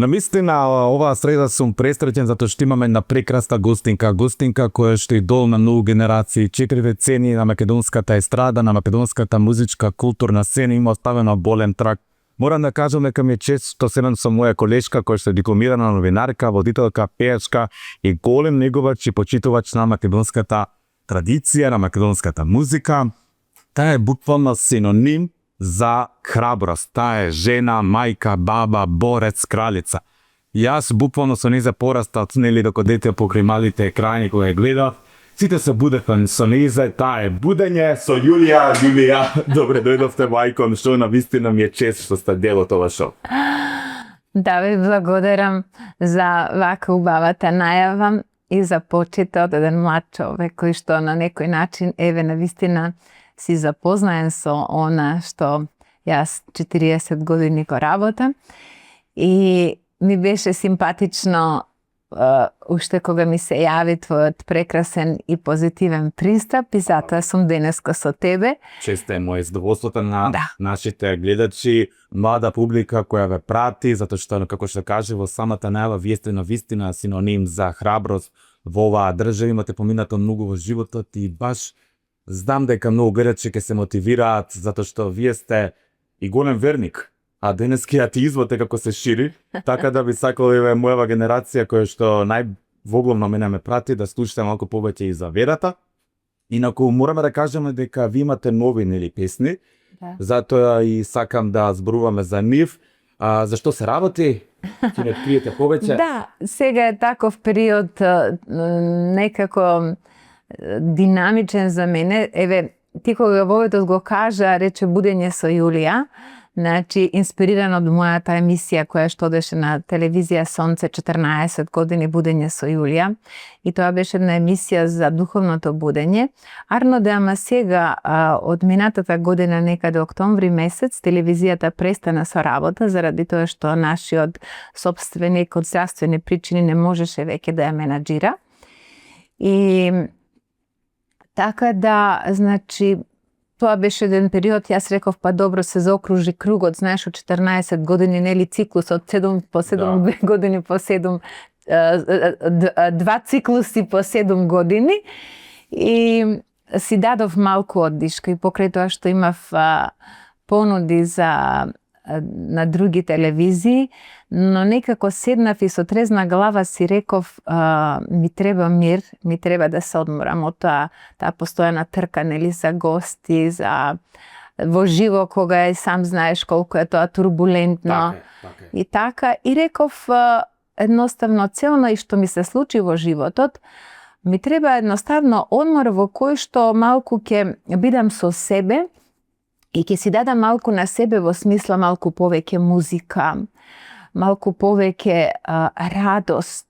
Навистина, оваа среда сум пресреќен затоа што имаме една прекрасна гостинка која што и дол на многу генерации, 4 децени на македонската естрада, на македонската музичка културна сцена има оставено болен трак. Морам да кажам дека ми е чест што седам со моја колешка која што е дипломирана новинарка, водителка, пејачка и голем неговач и почитувач на македонската традиција, на македонската музика. Таа е буквално синоним за храброст. Таа е жена, мајка, баба, борец, кралица. Јас буквално со нејза порастат, нели докато дете покрај малите екрани кога ја гледав, сите се будеха со нејза, таа е будење со Јулија. Добре дојдовте, мајко, што навистина ми е чест што сте дел од ова шоу. Да, ви благодарам за вака убавата најава и за почитот од еден млад човек кој што на некој начин, еве, навистина си запознаен со она што јас 40 години го работам и ми беше симпатично уште кога ми се јави твојот прекрасен и позитивен пристап и затоа сум денеска со тебе. Често е моје задоволството на нашите гледачи, млада публика која ве прати, затоа што, како што каже во самата најава, вие сте навистина синоним за храброст во оваа држава, имате поминато многу во животот и баш знам дека многу гледачи ќе се мотивираат затоа што вие сте и голем верник, а денески атеизмот е како се шири, така да би сакал еве мојава генерација која што највоглавно мене ме прати да слушате малку повеќе и за верата. Инаку мораме да кажеме дека ви имате нови нели песни, затоа и сакам да зборуваме за нив. Зашто се работи? Ќе не откриете повеќе? Да, сега е таков период некако динамичен за мене. Еве, ти кога воведот го кажа, рече будење со Јулија, значи инспириран од мојата емисија која што одеше на телевизија Сонце 14 години будење со Јулија, и тоа беше една емисија за духовното будење. Арно да, ама сега од минатата година некаде октомври месец телевизијата престана со работа заради тоа што нашиот сопственик од здравствени причини не можеше веќе да ја менаџира. И така да, значи, тоа беше еден период, јас реков, па добро, се заокружи кругот, знаеш, од 14 години, нели циклусот, 7 по 7 години по 7, два циклуси по 7 години, и си дадов малку оддишка, и покрај тоа што имав понуди на други телевизии, но некако седнав и со трезна глава си реков, ми треба мир, ми треба да се одморам од таа постојана трка, нели, за гости, за во живо кога и сам знаеш колку е тоа турбулентно. И така, и реков едноставно целно и што ми се случи во животот, ми треба едноставно одмор во кој што малку ќе бидам со себе и ќе си дадам малку на себе во смисла малку повеќе музика, малку повеќе радост,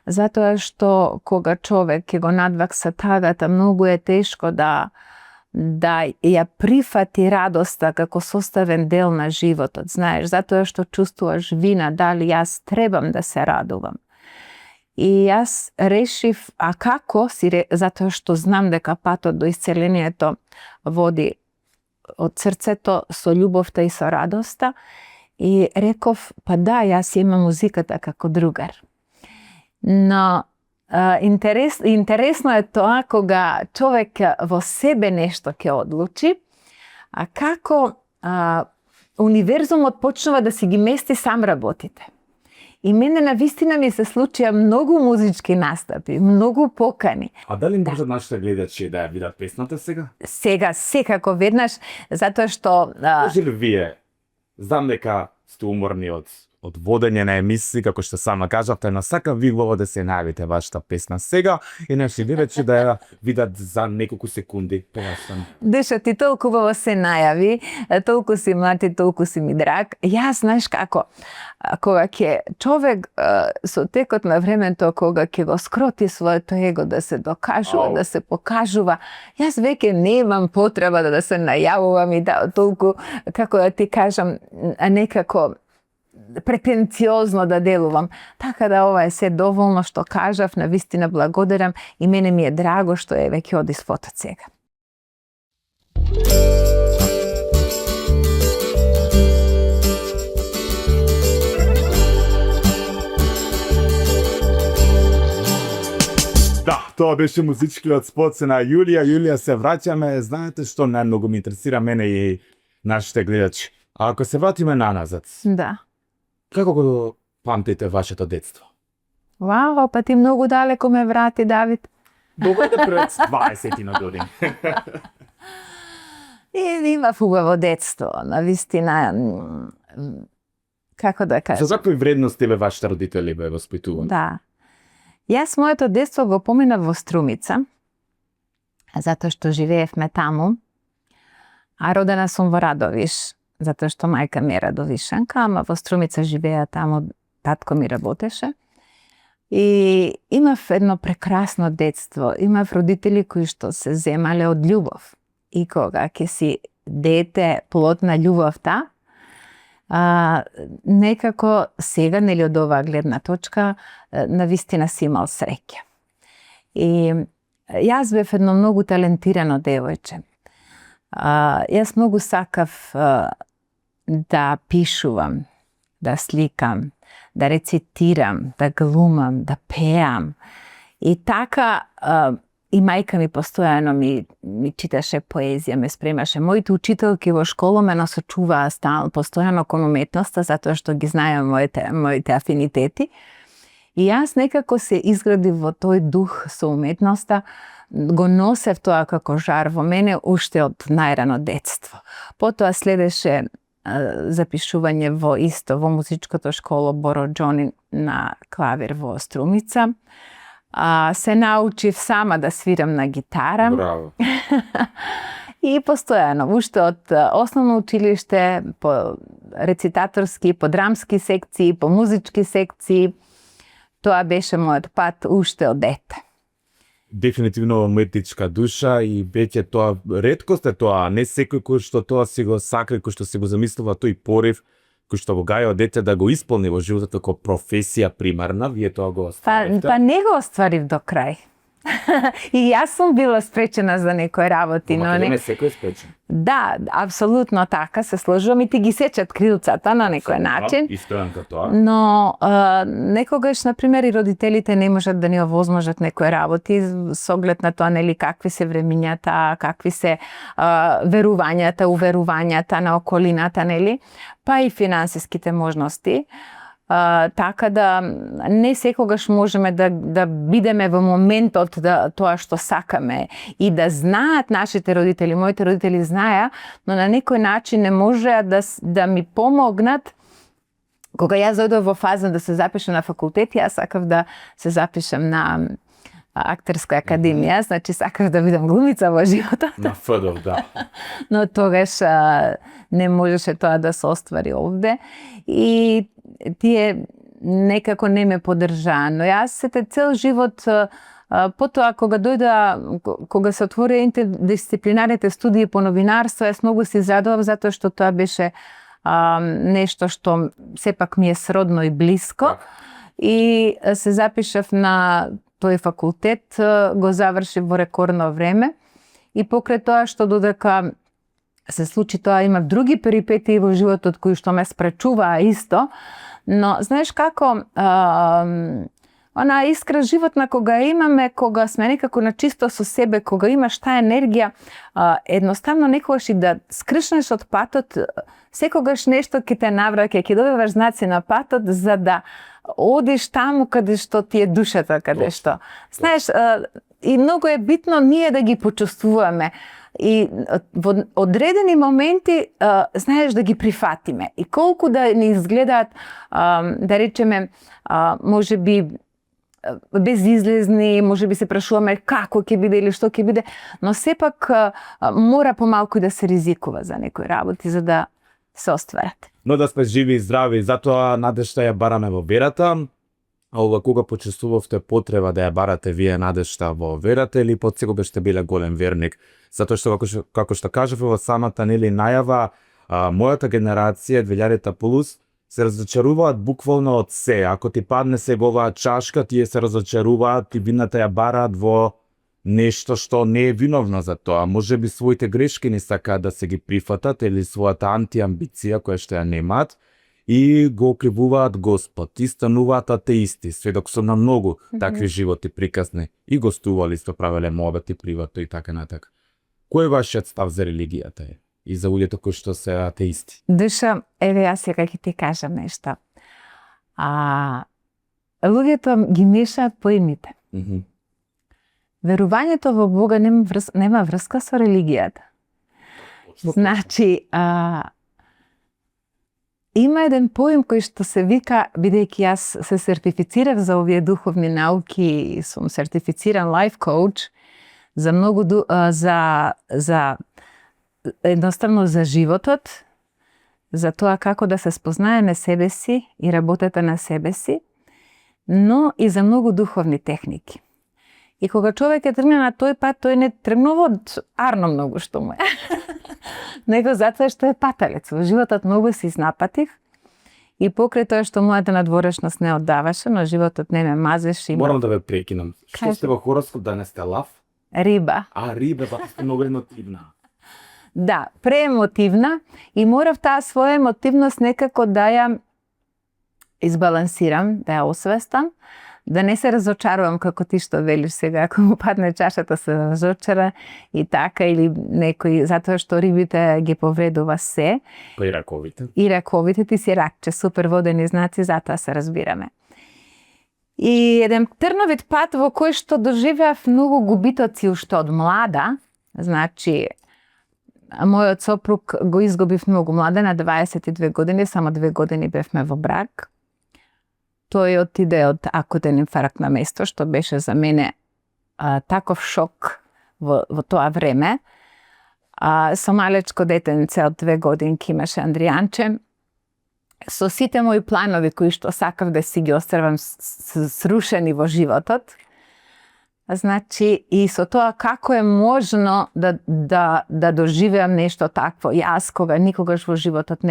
затоа што кога човек ќе го надвакса тагата, многу е тешко да ја прифати радоста како составен дел на животот, знаеш, затоа што чувствуваш вина, дали јас требам да се радувам. И јас решив, а како? Затоа што знам дека патот до исцелението води од срцето со љубовта и со радоста, и реков, па да, јас имам музиката како другар. Но интересно е тоа кога човек во себе нешто ќе одлучи, а како универзумот почнува да си ги мести сам работите. И мене навистина ми се случија многу музички настапи, многу покани. А дали може нашите гледачи да ја видат песната сега? Сега, секако веднаш, затоа што... Може ли вие? Знам дека сте уморни од водење на емисии, како што сама кажавте, но сакам ви да се најавите вашата песна сега и нашите гледачи да ја видат за неколку секунди. Деша, ти толку во се најави, толку си млад и толку си ми драг. Јас, знаеш како, кога ќе човек со текот на времето, кога ќе го скроти своето его да се докажува, да се покажува, јас веќе немам потреба да се најавувам и да толку, како да ти кажам, некако претенциозно да делувам. Така да ова е се доволно што кажав, навистина благодарам и мене ми е драго што е веќе оди спотот сега. Тоа беше музичкиот спот на Јулија. Јулија, се враќаме. Знаете што најмногу ме интересира мене и нашите гледачи. А ако се вратиме наназад, Да. како го памтите вашето детство? Вау, па ти многу далеко ме врати, Давид. Доведе пред 20 на години. И имав убаво детство, навистина, како да кажам. За какви вредности бе вашите родители бе воспитувани? Да. Јас моето детство го поминав во Струмица, затоа што живеевме таму, а родена сум во Радовиш, затоа што мајка ми е радовишанка, ама во Струмица живеа таму, татко ми работеше. И имав едно прекрасно детство, имав родители кои што се земале од љубов. И кога ќе си дете плод на љубовта, некако сега, нели од оваа гледна точка, навистина си имал среќа. И јас бев едно многу талентирано девојче. Јас многу сакав да пишувам, да сликам, да рецитирам, да глумам, да пеам. И така, и мајка ми постојано ми читаше поезија, ме спремаше. Моите учителки во школа ме насочуваа постојано кон уметноста, затоа што ги знаеа моите афинитети. И јас некако се изградив во тој дух со уметноста, го носев тоа како жар во мене уште од најрано детство. Потоа следеше запишување во музичкото школо Боро Џони на клавир во Струмица. Се научив сама да свирам на гитара. Браво. И постојано, уште од основно училиште, по рецитаторски, по драмски секции, по музички секции, тоа беше мојот пат уште од дете. Дефинитивно уметничка душа и веќе тоа реткост е тоа, не секој кој што тоа си го сакри, кој што си го замислува тој порив, кој што го гаја од дете да го исполни во животот како професија примарна, вие тоа го оставивте? Па не го остварив до крај. И јас сум била спречена за некои работи. Во Македонија секој е спречен. Да, апсолутно така, се сложувам и ти ги сечат крилцата на некој начин. И стојам како тоа. Но некогаш, например, и родителите не можат да ни овозможат некои работи со оглед на тоа, нели, какви се времињата, какви се верувањата, уверувањата на околината, нели, па и финансиските можности. Така да не секогаш можеме да бидеме во моментот да тоа што сакаме и да знаат нашите родители, моите родители знаеа, но на некој начин не можеа да ми помогнат. Кога јас дојдов во фаза да се запишам на факултет, јас сакав да се запишам на актерска академија, значи сакав да бидам глумица во животот. На ФДО, да. Но тогаш не можеше тоа да се оствари овде и тие некако не ме поддржаа. Но јас сете цел живот, потоа кога се отвори интердисциплинарните студии по новинарство, јас многу се израдував затоа што тоа беше нешто што сепак ми е сродно и блиско. И се запишав на тој факултет, го завршив во рекордно време и покрај тоа што додека се случи тоа, имав други перипетии во животот кои што ме спречуваа исто, но знаеш како, она искра животна кога имаме, кога сме некако на чисто со себе, кога имаш таа енергија, едноставно некогаш и да скршнеш од патот, секогаш нешто ќе те навраќа, ќе добиваш знаци на патот за да одиш таму каде што ти е душата, каде што. Знаеш, и многу е битно ние да ги почувствуваме. И во одредени моменти, знаеш, да ги прифатиме. И колку да ни изгледаат, да речеме, може би безизлезни, може би се прашуваме како ќе биде или што ќе биде, но сепак мора помалку да се ризикува за некои работи, за да се остварат. Но да сме живи и здрави, затоа надежта ја бараме во верата. А ова кога почувствувавте потреба да ја барате вие надежта во верата или потсекогаш сте биле голем верник? Затоа што како што кажав во самата нели најава, мојата генерација 2000 плюс се разочаруваат буквално од се. Ако ти падне сега оваа чашка, тие се разочаруваат и вината ја бараат во нешто што не е виновно за тоа. Може би своите грешки не сакаат да се ги прифатат или својата антиамбиција која што ја немаат. и го окривуваат Господ, и стануваат атеисти, сведок сум на многу такви животи приказни и гостували сте, правеле муабети приватно и така натака. Кој е вашиот став за религијата и за луѓето кои што се атеисти? Душа, еве јас сега ќе ти кажам нешто. Луѓето ги мешаат поимите. Верувањето во Бога нема врска со религијата. Значи, има еден поим кој што се вика, бидејќи јас се сертифицирав за овие духовни науки и сум сертифициран лайф коуч за многу за едноставно за животот, за тоа како да се спознаеме себе си и работата на себе си, но и за многу духовни техники. И кога човек е тргне на тој пат, тој не тргнува од арно многу што му е. Него затоа што е паталец. Во животот многу се изнапатив и покрај тоа што мојата надворешност не оддаваше, но животот не ме мазеше. Морам да ве прекинам. Што сте во хороскоп денес, сте лав? Риба. Риба, па сте многу емотивна. Да, преемотивна и морав таа своја емотивност некако да ја избалансирам, да ја освестам, да не се разочарувам како ти што велиш сега, ако му падне чашата се разочара и така, или некој, затоа што рибите ги повредува се. Па и раковите. И раковите, ти си ракче, супер водени знаци, затоа се разбираме. И еден трновит пат во кој што доживеав многу губитоци уште од млада, значи, мојот сопруг го изгубив многу млада, на 22 години, само 2 години бевме во брак. Тој отиде од акутен инфаркт на место, што беше за мене таков шок во тоа време. Со малечко детенце од 2 годинки имаше Андријанче. Со сите мои планови кои што сакав да си ги острвам срушени во животот. Значи, и со тоа како е можно да доживеам нешто такво. Јас кога никогаш во животот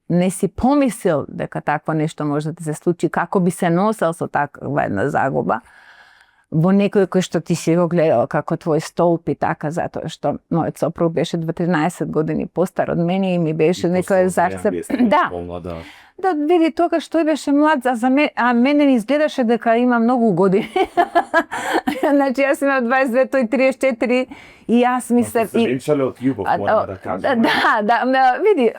не си помислил дека такво нешто може да се случи, како би се носел со таква една загуба во некој кој што ти си го гледал како твој столб и така, затоа што мојот сопруг беше 13 години постар од мене и ми беше некој зарце. Да, види, тогаш тој беше млад, а мене ми изгледаше дека има многу години. Значи, јас имам 22, тој 34 и јас мислев... Се венчале од љубов, морам да кажам. Да, види,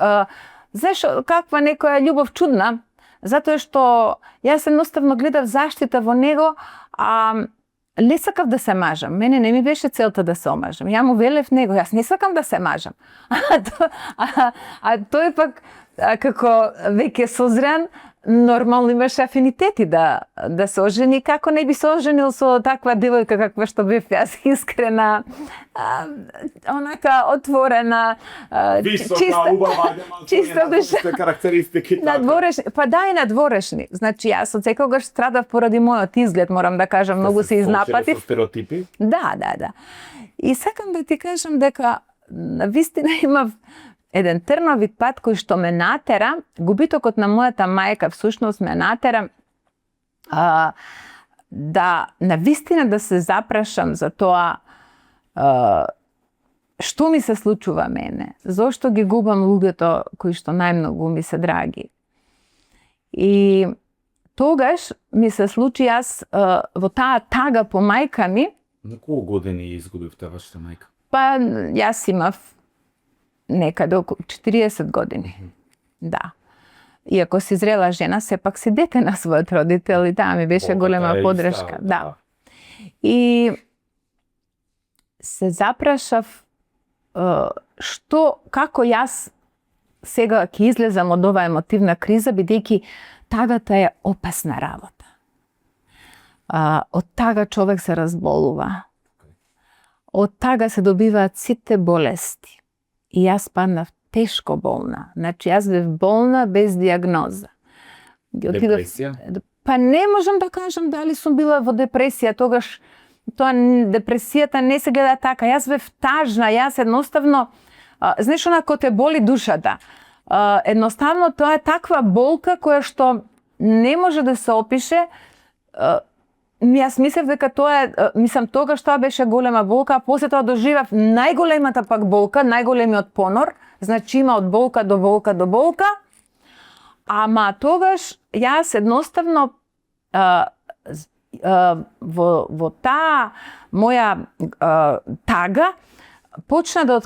зашо каква некоја љубов чудна, затоа што јас едноставно гледав заштита во него, не сакав да се мажам. Мене не ми беше целта да се омажам. Ја му велев него, јас не сакам да се мажам. А тој пак, како веќе созран, нормално имаше афинитети да се ожени, како не би се оженил со таква девојка каква што бев јас, искрена, онака отворена, висока, убава, чиста душа, карактеристики. Надворешни, па да и надворешни. Значи јас од секогаш страдав поради мојот изглед, морам да кажам, многу се изнапатив. Со стереотипи? Да. И сакам да ти кажам дека навистина имав еден трновит пат кој што ме натера, губитокот на мојата мајка всушност ме натера да навистина да се запрашам за тоа што ми се случува мене, зошто ги губам луѓето кои што најмногу ми се драги. И тогаш ми се случи јас во таа тага по мајка ми. На колку години изгубивте вашата мајка? Па јас имав некаде околу 40 години. Да. Иако си зрела жена, сепак си дете на својот родител и таа ми беше голема подршка. Да. И се запрашав како јас сега ќе излезам од оваа емотивна криза, бидејќи тагата е опасна работа. Од тага човек се разболува. Од тага се добиваат сите болести. И јас паднав тешко болна. Значи, јас бев болна без диагноза. Депресија? Па не можам да кажам дали сум била во депресија. Тогаш депресијата не се гледа така. Јас бев тажна, јас едноставно, знаеш онако те боли душата. Едноставно тоа е таква болка која што не може да се опише. Јас мислев дека тоа е, тогаш тоа беше голема болка, а после тоа доживав најголемата пак болка, најголемиот понор, значи има од болка до болка до болка, Ама тогаш јас едноставно во таа моја тага почна да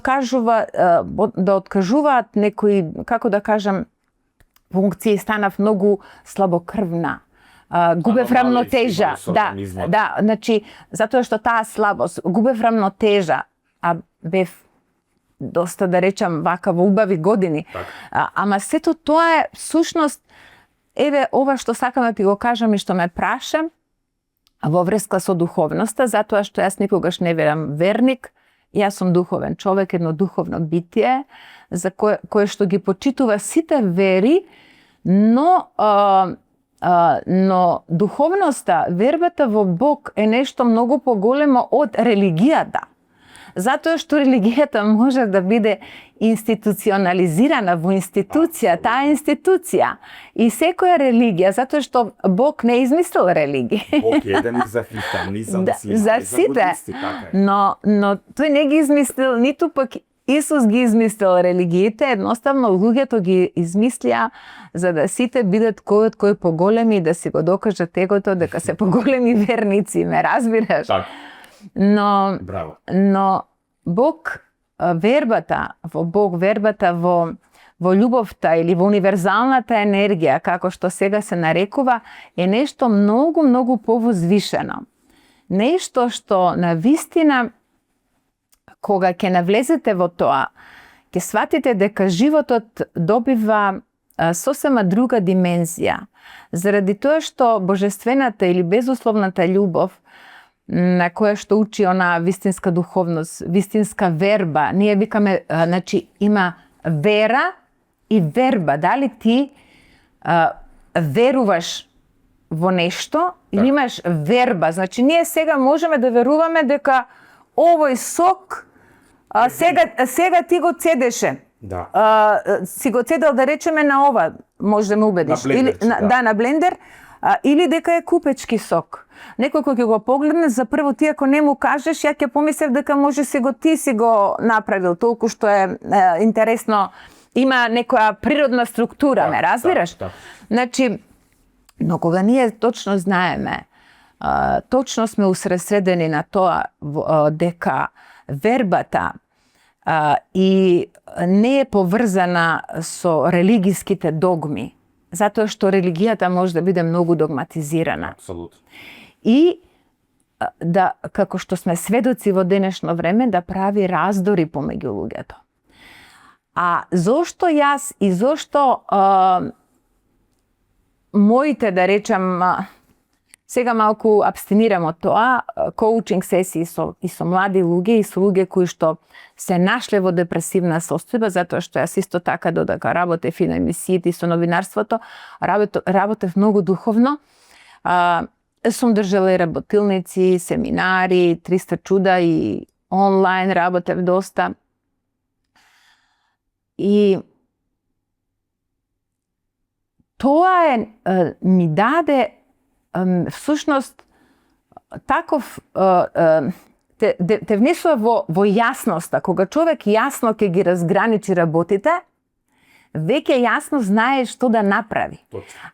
откажуваат некои, како да кажам, функции, станав многу слабокрвна. Губев рамнотежа. Да, значи, затоа што таа слабост, губев рамнотежа, а бев доста, да речам, вака во убави години. Ама сето тоа е всушност, еве ова што сакам да ти го кажам и што ме прашам во врска со духовноста, затоа што јас никогаш не верам верник, јас сум духовен човек, едно духовно битие, за кое што ги почитува сите вери, но духовноста, вербата во Бог е нешто многу поголемо од религијата. Затоа што религијата може да биде институционализирана во институција, таа институција. И секоја религија, затоа што Бог не измислил религија. Бог е еден за християнизам, за сите. Но тој не ги измислил, ниту пак Исус ги измислил религиите, едноставно луѓето ги измислија за да сите бидат кој од кој поголеми и да си го докажат егото дека се поголеми верници, ме разбираш? Так. Но Бог, вербата во Бог, вербата во љубовта или во универзалната енергија, како што сега се нарекува, е нешто многу, многу повозвишено. Нешто што навистина, кога ќе навлезете во тоа, ќе сватите дека животот добива сосема друга димензија. Заради тоа што божествената или безусловната љубов, на која што учи она вистинска духовност, вистинска верба. Ние викаме, значи, има вера и верба. Дали ти веруваш во нешто или имаш верба? Значи, ние сега можеме да веруваме дека овој сок сега ти го цедеше. Да. Си го цедал, да речеме, на ова, може да ме убедиш. На блендер. Или дека е купечки сок. Некој кој ќе го погледне, за прво ти ако не му кажеш, ја ќе помислев дека може ти си го направил, толку што е интересно, има некоја природна структура, ме разбираш? Значи, но кога ние точно знаеме, точно сме усредредени на тоа дека вербата и не е поврзана со религиските догми, затоа што религијата може да биде многу догматизирана. Апсолутно. И да, како што сме сведоци во денешно време, да прави раздори помеѓу луѓето. А зошто јас и зошто моите, да речам, сега малку абстинирам од тоа, коучинг сесии и со млади луѓе и со луѓе кои што се нашле во депресивна состојба, затоа што јас исто така додека работев и на емисиите и со новинарството, работев многу духовно. Сум држала и работилници, семинари, 300 чуда и онлайн работев доста. И тоа ми даде всушност таков те внесува во јасноста. Кога човек јасно ќе ги разграничи работите, веќе јасно знае што да направи.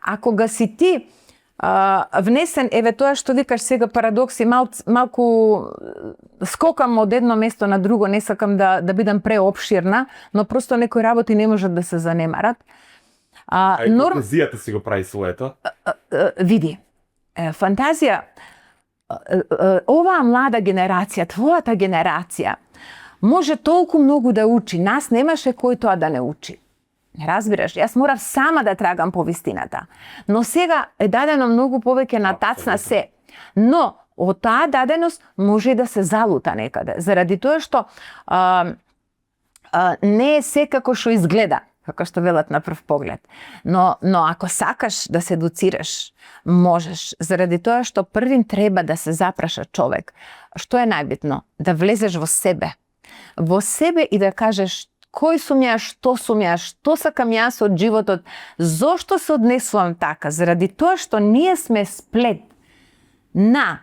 А кога си ти внесен, еве тоа што викаш сега парадокси, малку скокам од едно место на друго, не сакам да бидам преопширна, но просто некои работи не можат да се занемарат. Фантазијата си го прави своето? Види, фантазија, оваа млада генерација, твојата генерација, може толку многу да учи, нас немаше кој тоа да не учи. Разбираш, јас морав сама да трагам по вистината. Но сега е дадено многу повеќе на тацна се. Но од таа даденост може и да се залута некаде. Заради тоа што не е се како што изгледа, како што велат на прв поглед. Но ако сакаш да се едуцираш, можеш. Заради тоа што првин треба да се запраша човек. Што е најбитно? Да влезеш во себе. Во себе и да кажеш кој сум ја, што сакам јас од животот, зошто се однесувам така? Заради тоа што ние сме сплет на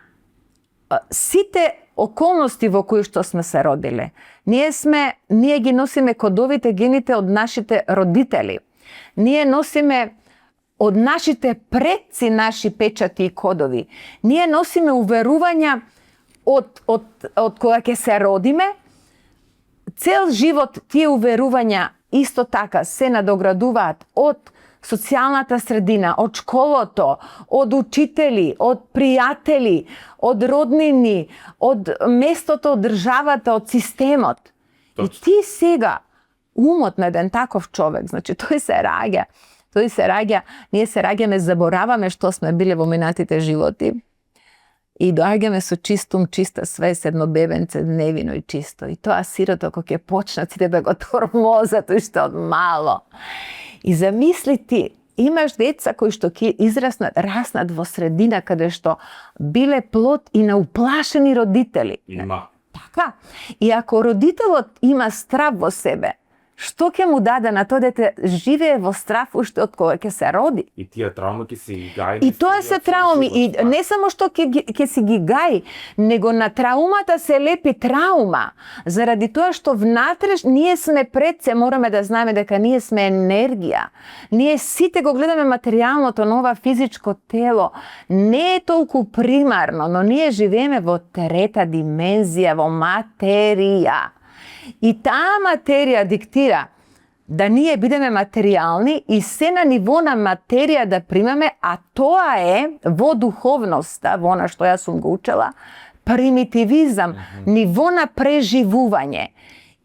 сите околности во кои што сме се родиле. Ние ги носиме кодовите, гените од нашите родители. Ние носиме од нашите предци, наши печати и кодови. Ние носиме уверувања од кога ќе се родиме. Цел живот тие уверувања исто така се надоградуваат од социјалната средина, од школото, од учители, од пријатели, од роднини, од местото, од државата, од системот. И ти сега, умот на еден таков човек, значи тој се раѓа, ние се раѓаме, забораваме што сме биле во минатите животи и доаѓаме со чист ум, чиста свест, едно бебенце невино и чисто. И тоа сирото кога ќе почнат сите да го тормозат уште од мало. И замисли ти, имаш деца кои што ќе раснат во средина каде што биле плод и на уплашени родители. Има. Така. И ако родителот има страв во себе, што ќе му даде на тоа дете живее во страв уште од кога ќе се роди? И тие трауми ќе си ги гаи. И тоа се трауми. И не само што ќе си ги гаи, него на траумата се лепи траума. Заради тоа што внатре ние сме пред се, мораме да знаеме дека ние сме енергија. Ние сите го гледаме материјалното на ова физичко тело. Не е толку примарно, но ние живееме во трета димензија, во материја. И таа материја диктира да ние бидеме материјални и се на ниво на материја да примаме, а тоа е во духовноста, во она што јас сум го учела, примитивизам, ниво на преживување.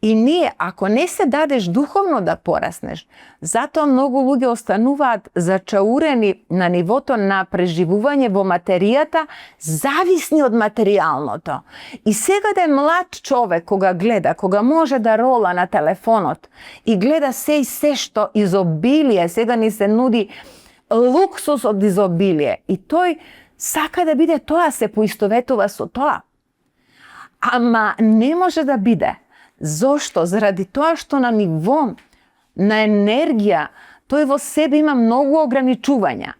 И ние, ако не се дадеш духовно да пораснеш, затоа многу луѓе остануваат зачаурени на нивото на преживување во материјата, зависни од материјалното. И сега да е млад човек, кога може да рола на телефонот и гледа се и се што изобилие, сега ни се нуди луксус од изобилие. И тој сака да биде тоа, се поистоветува со тоа. Ама не може да биде. Зошто? Заради тоа што на ниво на енергија тој во себе има многу ограничувања.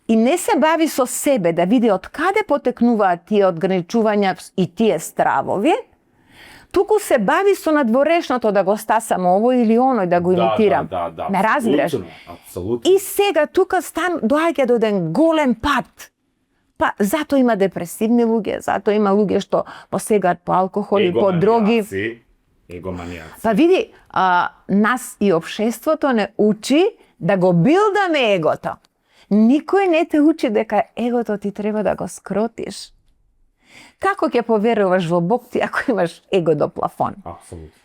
И не се бави со себе да види од каде потекнуваат тие ограничувања и тие стравови, туку се бави со надворешното да го стасам ово или оној, да го имитирам. Да. Ме разбираш? Апсолутно. И сега тука доаѓа до еден голем пат. Па затоа има депресивни луѓе, затоа има луѓе што посегаат по алкохол и по дроги. Егоманијаци. Па види, нас и општеството не учи да го билдаме егото. Никој не те учи дека егото ти треба да го скротиш. Како ќе поверуваш во Бог ти ако имаш его до плафон? Апсолутно.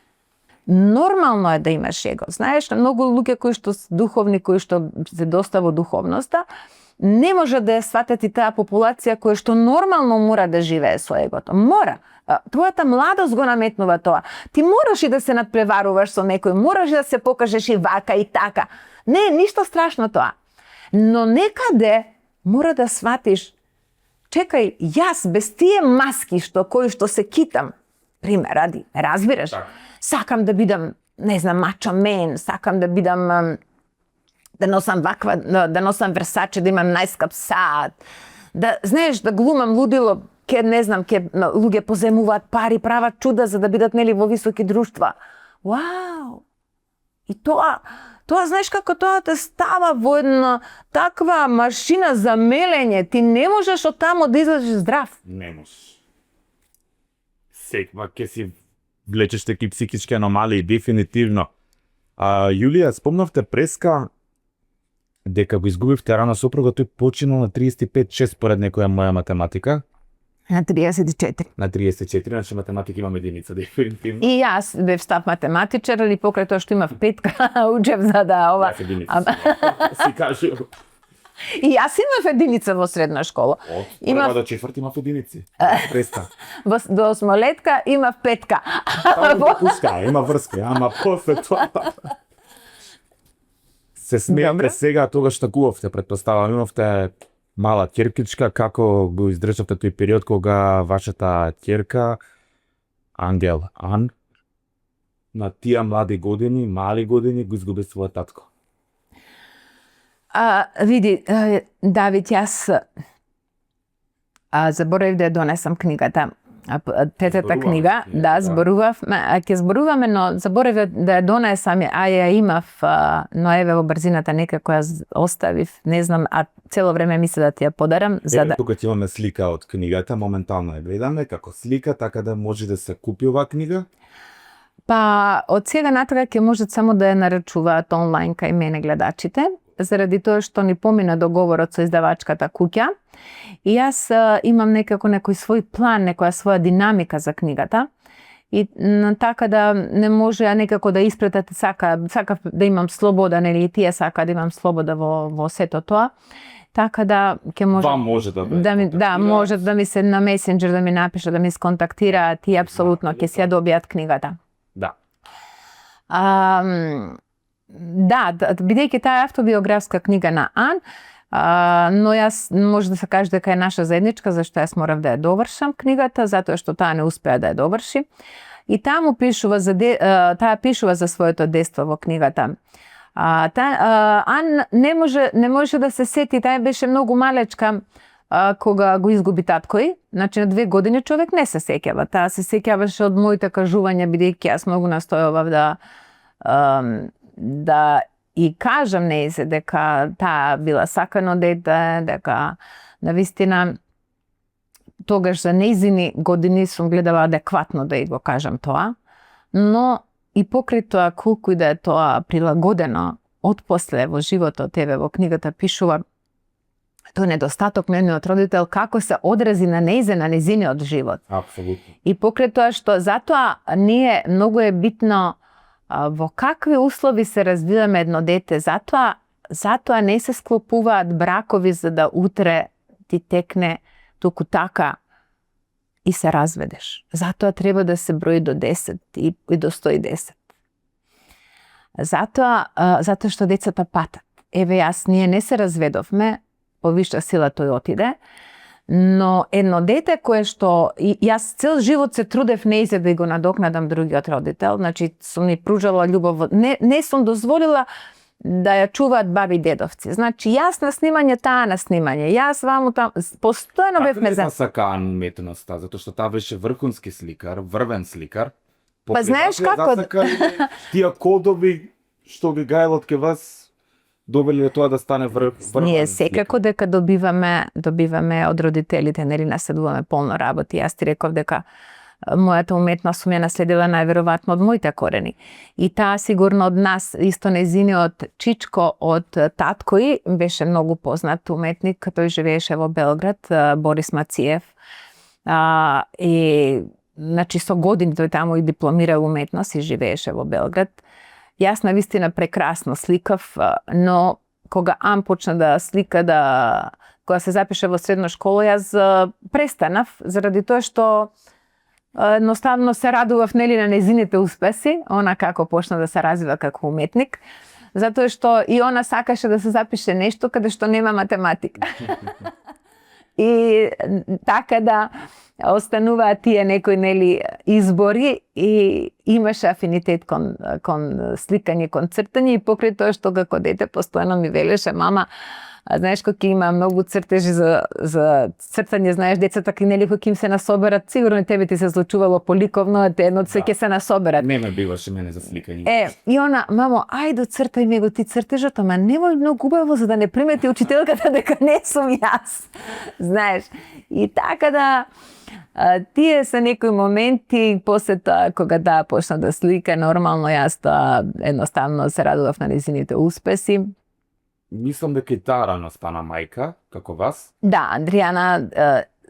Нормално е да имаш его. Знаеш, многу луѓе кои што се духовни, кои што се доста во духовноста, не може да ја сватат и таа популација која што нормално мора да живее со егото. Мора. Твојата младост го наметнува тоа. Ти мораш и да се надпреваруваш со некој, мораш да се покажеш и вака и така. Не е ништо страшно тоа. Но некаде мора да сватиш, чекај, јас без тие маски кои што се китам, пример, ради, разбираш? Так. Сакам да бидам, не знам, мачо мен, сакам да бидам да носам ваква, да носам Версаче, да имам најскап саат, да, знаеш, да глумам лудило, ке луѓе поземуваат пари, прават чуда за да бидат нели во високи друштва. Вау! И тоа, знаеш како тоа те става во една таква машина за мелење, ти не можеш од тамо да излезеш здрав. Не можеш. Секва ќе си влечеш таки психички аномалии, дефинитивно. Јулија, спомнавте преска дека го изгубивте рано сопруга, тој починал на 35-6 според некоја моја математика. На 34. На 34, значи математика имам единица, дефинитивно. И јас бев став математичар, или покрај тоа што имав 5 учев за да ова. Јас единица си кажу. И јас имав единица во средна школа. Од прва до четврти имав единици. Преста. До осмолетка имав 5. Таму пуска, има врска, ама после тоа. Се смеете сега тогаш што гувавте, претпоставам, имавте мала ќеркичка, како го издржавте тој период кога вашата ќерка Ангел Ан на тие млади години, мали години го изгуби својот татко? Види, Давид, јас заборавив да ја донесам книгата. третата Зборуваме книга, да, зборувавме, ќе зборуваме, но заборавив да ја донесам, ја имав, но еве во брзината некако ја оставив, не знам, а цело време мислев да ти ја подарам, за да... Тука ќе имаме слика од книгата, моментално ја гледаме како слика, така да може да се купи оваа книга. Па, од сега натака ќе можат само да ја нарачуваат онлайн кај мене гледачите, заради тоа што ни помина договорот со издавачката куќа. И јас имам некако некој свој план, некоја своја динамика за книгата. И така да не може ја некако да испретате, сакав да имам слобода, нели и тие сака да имам слобода во сето тоа. Така да ќе може Вам може да може да ми се на месенџер да ми напишат, да ми сконтактираат и апсолутно ќе си ја добијат книгата. Да. Да, бидејќи таа е автобиографска книга на Ан, но јас може да се каже дека е наша заедничка, зашто јас морав да ја довршам книгата, затоа што таа не успеа да ја доврши. И таму пишува таа пишува за своето детство во книгата. Ан не може да се сети, таа беше многу малечка кога го изгуби таткој. Значи на 2 години човек не се сеќава. Таа се сеќаваше од моите кажувања, бидејќи јас многу настојував да и кажам нејзе дека таа била сакано дете, дека навистина тогаш за нејзини години сум гледала адекватно да и го кажам тоа, но и покрај тоа колку и да е тоа прилагодено отпосле во животот, еве во книгата пишува тој недостаток нивниот родител како се одрази на нејзиниот живот. Апсолутно. И покрај тоа што затоа ние многу е битно во какви услови се развиваме едно дете, затоа не се склопуваат бракови за да утре ти текне туку така и се разведеш. Затоа треба да се брои до 10 и до 110. Затоа што децата патат. Еве ние не се разведовме, по висша сила тој отиде, но едно дете кое што јас цел живот се трудев нејзе да го надокнадам другиот родител, значи сум ни пружала љубов, не сум дозволила да ја чуваат баби и дедовци. Значи јас на снимање, таа на снимање, јас ваму там, постојано бевме за... Како не сака уметноста, затоа што таа беше врхунски сликар, врвен сликар. Па знаеш како... Тие кодови што ги гајлот ке вас добили тоа да стане врвен. Ние секако дека добиваме од родителите, нели наследуваме полно работи. Јас ти реков дека мојата уметност сум ја наследила најверојатно од моите корени. И таа сигурно од нас, исто нејзиниот чичко од таткој беше многу познат уметник, тој живееше во Белград, Борис Мациев. И значи со години тој таму и дипломира уметност и живееше во Белград. Јас навистина прекрасно сликав, но кога Ан почна да слика, кога се запише во средна школа, јас престанав, заради тоа што едноставно се радував нели на нејзините успеси, она како почна да се развива како уметник, затоа што и она сакаше да се запише нешто каде што нема математика. И така да остануваат тие некои нели избори и имаше афинитет кон сликање, кон цртање и покрај тоа што како дете постојано ми велеше мама, знаеш кога има многу цртежи за цртање, знаеш децата нели кога им се насоберат, сигурно и тебе ти се случувало поликовно, едно се ќе се насоберат. Не ме биваше мене за сликање. И она, мамо, ајде цртај ми го ти цртежот, ама немој многу убаво за да не примети учителката дека не сум јас. Знаеш. И така да тие се некои моменти, после тоа кога почна да слика, нормално јас тоа едноставно се радував на нејзините успеси. Мислам дека и таа рано стана мајка, како вас. Да, Андријана,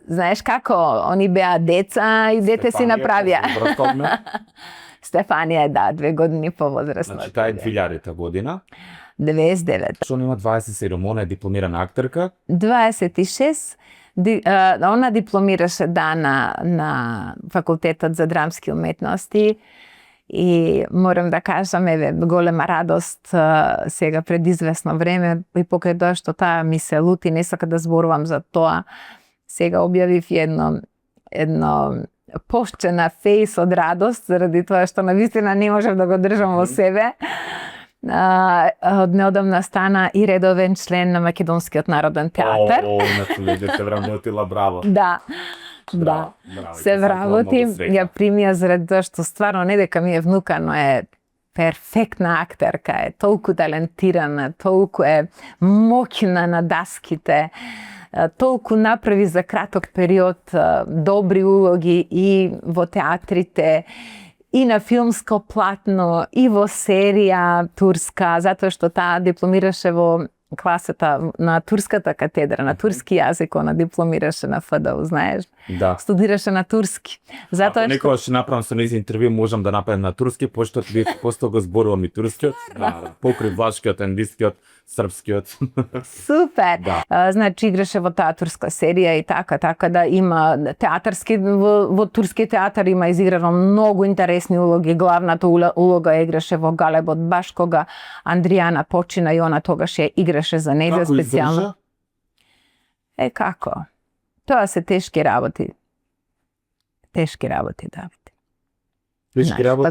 знаеш како, они беа деца и дете си направија. Стефанија е, да, 2 години повозрастна. Значи, таа е 2000-та година. 99. Што има 27, она е дипломирана актерка. 26. Она дипломираше на факултетот за драмски уметности и морам да кажам, еве, голема радост сега пред известно време и покрај тоа што таа ми се лути, не сака да зборувам за тоа. Сега објавив едно постче на фейс од радост, заради тоа што навистина не можев да го држам во себе. Од неодамна стана и редовен член на Македонскиот народен театар. Наследите вработила, браво. Да. Да, се вработи, ја примија заради тоа што стварно не дека ми е внука, но е перфектна актерка, е толку талентирана, толку е моќна на даските, толку направи за краток период добри улоги и во театрите, и на филмско платно, и во серија турска, затоа што таа дипломираше во класата на турската катедра, на турски јазик, она дипломираше на ФДУ, знаеш? Да. Студираше на турски. Затоа Ако некогаш ќе направам со нејзин интервју, можам да направам на турски, пошто би посто го зборувам и турскиот, покрај влашкиот, англискиот, српскиот. Супер. Да. Значи играше во таа турска серија и така да има театарски во турски театар има изиграно многу интересни улоги. Главната улога играше во Галебот баш кога Андријана почина и она тогаш ја играше за нејза специјално. Како? Тоа се тешки работи. Тешки работи, Давид. Тешки работи,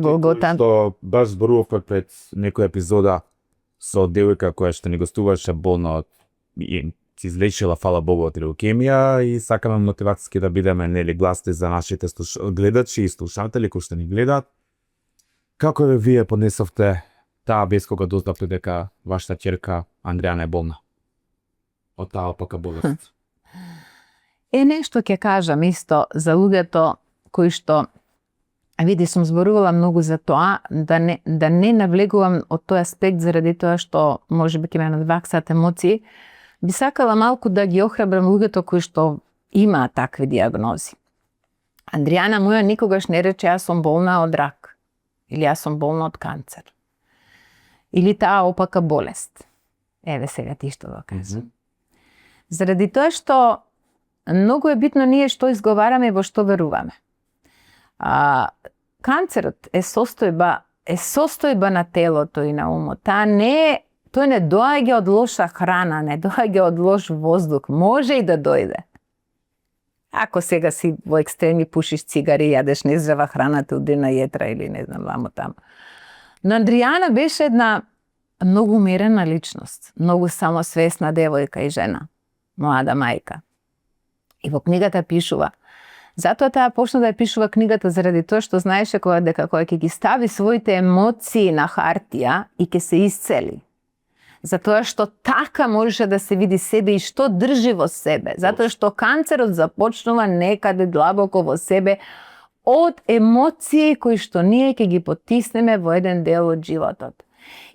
што баш зборувавме пред некоја епизода со девојка која што ни гостуваше болно и се излечила, фала Богу, од леукемија и сакаме мотивацијски да бидеме нели гласни за нашите гледачи и слушатели кои што ни гледаат. Како вие поднесовте таа вест кога дознавте дека вашата ќерка Андријана е болна од таа опака болест? Нешто ќе кажам исто за луѓето кои што види, сум зборувала многу за тоа, да не навлегувам од тој аспект заради тоа што може би ќе ме надваксаат емоции. Би сакала малку да ги охрабрам луѓето кои што имаат такви диагнози. Андријана моја никогаш не рече јас сум болна од рак или јас сум болна од канцер. Или таа опака болест. Еве сега ти што го кажам. Заради тоа што многу е битно ние што изговараме и во што веруваме. Канцерот е состојба на телото и на умот. Тој не доаѓа од лоша храна, не доаѓа од лош воздух, може и да дојде. Ако сега си во екстреми пушиш цигари, јадеш нездрава храна, те уди на јетра или не знам вамо таму. Но Андријана беше една многу умерена личност, многу самосвесна девојка и жена, млада мајка. И во книгата пишува. Затоа таа почна да ја пишува книгата заради тоа што знаеше кога ќе ги стави своите емоции на хартија и ќе се исцели. Затоа што така можеше да се види себе и што држи во себе. Затоа што канцерот започнува некаде длабоко во себе од емоции кои што ние ќе ги потиснеме во еден дел од животот.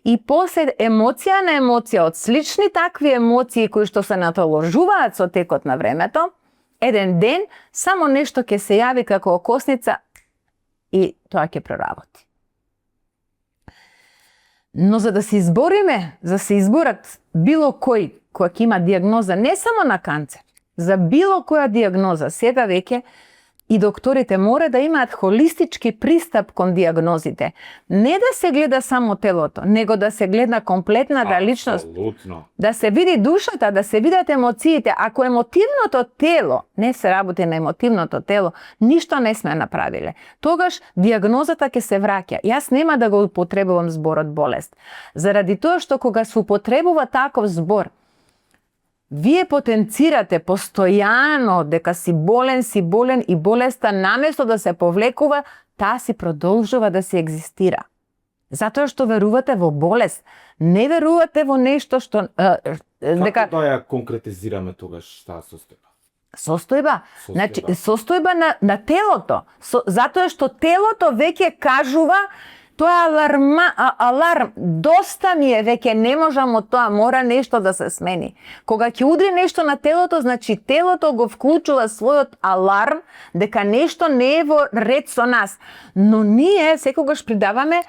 И после емоција на емоција, од слични такви емоции кои што се натоложуваат со текот на времето, еден ден само нешто ќе се јави како окосница и тоа ќе проработи. Но за да се избориме, за да се изборат било кој ќе има диагноза не само на канцер, за било која диагноза, сега веќе и докторите мора да имаат холистички пристап кон диагнозите. Не да се гледа само телото, него да се гледа комплетната личност. Апсолутно. Да се види душата, да се видат емоциите. Ако емотивното тело не се работи на емотивното тело, ништо не сме направиле. Тогаш диагнозата ќе се враќа. Јас нема да го употребувам зборот болест. Заради тоа што кога се употребува таков збор, вие потенцирате постојано дека си болен и болеста наместо да се повлекува, таа си продолжува да се екзистира. Затоа што верувате во болест, не верувате во нешто што Како да ја конкретизираме тогаш таа состојба? Состојба? Значи, состојба на телото. Затоа што телото веќе кажува тоа е аларм, доста ми е, веќе не можам од тоа, мора нешто да се смени. Кога ќе удри нешто на телото, значи телото го вклучува својот аларм дека нешто не е во ред со нас. Но ние секогаш придаваме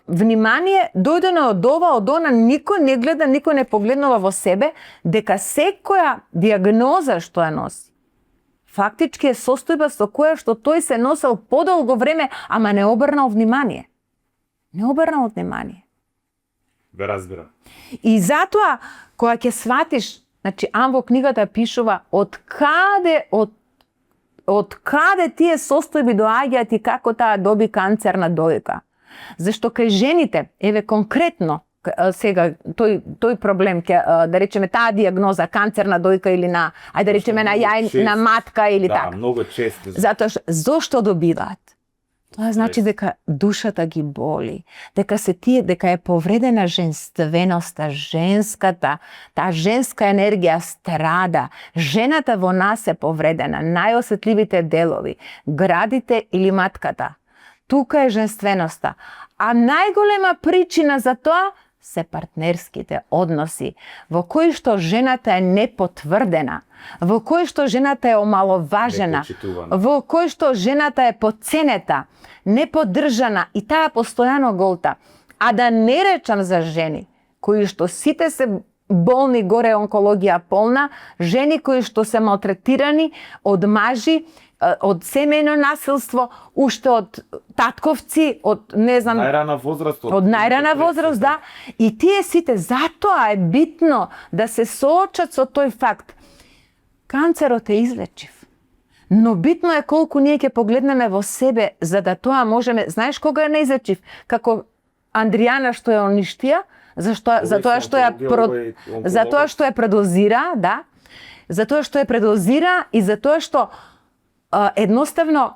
внимание, дојдено од ова, од она, никој не гледа, никој не погледнува во себе, дека секоја диагноза што ја носи, фактички е состојба со која што тој се носел подолго време, ама не обрнал внимание. Не обрнал внимание. Ве разбирам. И затоа, кога ќе сватиш, значи, во книгата пишува од каде тие состојби доаѓаат и како таа доби канцерна дојка. Зашто кај жените, еве конкретно, сега тој проблем ќе да речеме таа диагноза канцер на дојка или на ајде да речеме на на матка или така. Да, многу често. Затоа што зошто добиваат? Тоа значи дека душата ги боли, дека е повредена женственоста, таа женска енергија страда. Жената во нас е повредена, најосетливите делови, градите или матката. Тука е женственоста. А најголема причина за тоа се партнерските односи, во кои што жената е непотврдена, во кои што жената е омаловажена, во кои што жената е поценета, неподдржана и таа постојано голта. А да не речам за жени, кои што сите се болни, горе онкологија полна, жени кои што се малтретирани од мажи, од семејно насилство, уште од татковци, од не знам, најрана возраст, од најрана возраст, да. И тие сите, затоа е битно да се соочат со тој факт. Канцерот е излечив. Но битно е колку ние ќе погледнеме во себе, за да тоа можеме, знаеш кога е неизлечив? Како Андријана што ја уништија, затоа што ја предозира, да. Затоа што ја предозира и затоа што едноставно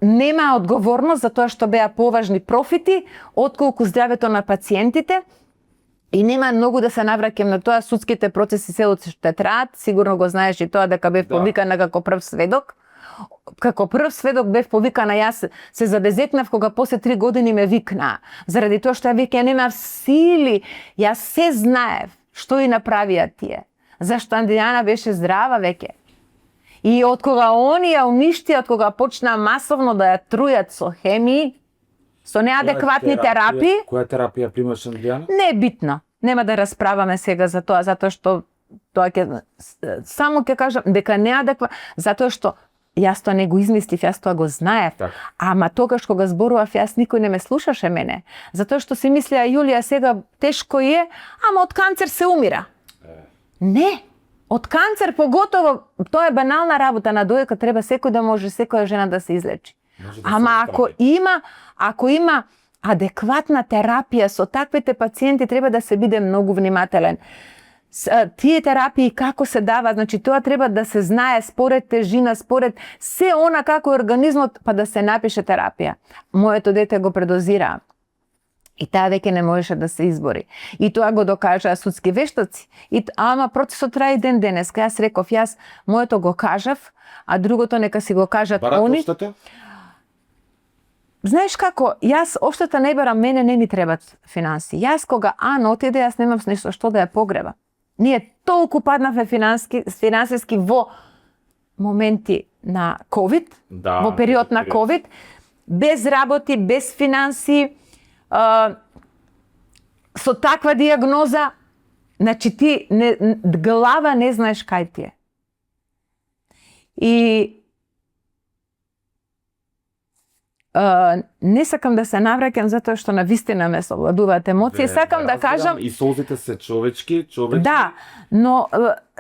нема одговорност за тоа што беа поважни профити отколку здравето на пациентите и нема многу да се навраќам на тоа, судските процеси се уште траат, сигурно го знаеш и тоа дека бев повикана како прв сведок. Како прв сведок бев повикана, јас се забезекнав кога после 3 години ме викнаа, заради тоа што ја веќе немав сили, јас се знаев што и направија тие. Зашто Андријана беше здрава веќе. И од кога они ја уништија, од кога почна масовно да ја трујат со хемии, со неадекватни терапии. Која терапија примаш, Андријана? Не е битно. Нема да расправаме сега за тоа, затоа што тоа само ќе кажам дека неадекватно, затоа што јас тоа не го измислив, јас тоа го знаев. Так. Ама тогаш кога зборував јас, никој не ме слушаше мене. Затоа што си мислеа, Јулија, сега тешко е, ама од канцер се умира. Не. Од канцер поготово, тоа е банална работа, на доека треба секој да може, секоја жена да се излечи. Ама ако има адекватна терапија со таквите пациенти, треба да се биде многу внимателен. Тие терапии како се дава, значи тоа треба да се знае според тежина, според се она како е организмот, па да се напише терапија. Моето дете го предозира. И таа веќе не можеше да се избори. И тоа го докажаа судски вештаци. Ама процесот трае ден денес. Јас реков, јас моето го кажав, а другото нека си го кажат они. Знаеш како, јас оштата не барам, мене не ми требат финанси. Јас кога Ана отиде, јас немам ништо што да ја погреба. Ние толку паднавме финансиски во моменти на COVID, во период на COVID, без работи, без финанси, со таква диагноза, значи ти глава не знаеш кај ти е. И не сакам да се навраќам затоа што навистина ме совладуваат емоции. Сакам да кажам и солзите се човечки. Да, но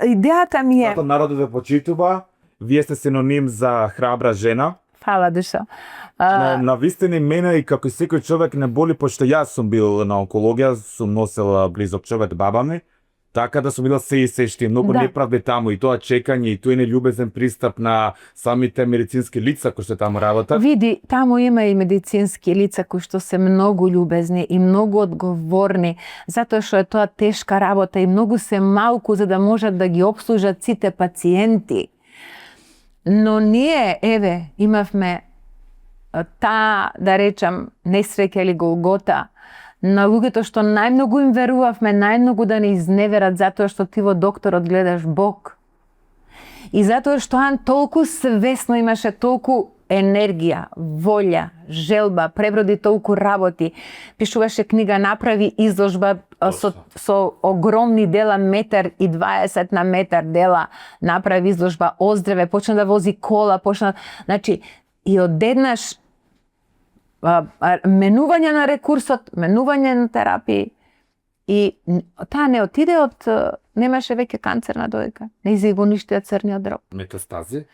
идејата ми е народот ве почитува, вие сте синоним за храбра жена. Фала душа. Навистина мене и како секој човек не боли, пошто јас сум бил на онкологија, сум носел близок човек баба ми. Така да сум била се и сешти, многу неправди таму и тоа чекање и тој нељубезен пристап на самите медицински лица кои што таму работат. Види, таму има и медицински лица кои што се многу љубезни и многу одговорни, затоа што е тоа тешка работа и многу се малку за да можат да ги обслужат сите пациенти. Но ние, имавме таа, да речам, несреќа или голгота, на луѓето што најмногу им верувавме, најмногу да не изневерат затоа што ти во докторот гледаш Бог. И затоа што Ан толку свесно имаше толку енергија, волја, желба, преброди толку работи, пишуваше книга, направи изложба со огромни дела, 1,20 м на метар дела, направи изложба, оздраве, почна да вози кола, значи, и одеднаш менување на рекурсот, менување на терапии и таа не отиде немаше веќе канцер на доека. Не го уништија црниот дроб. Метастази?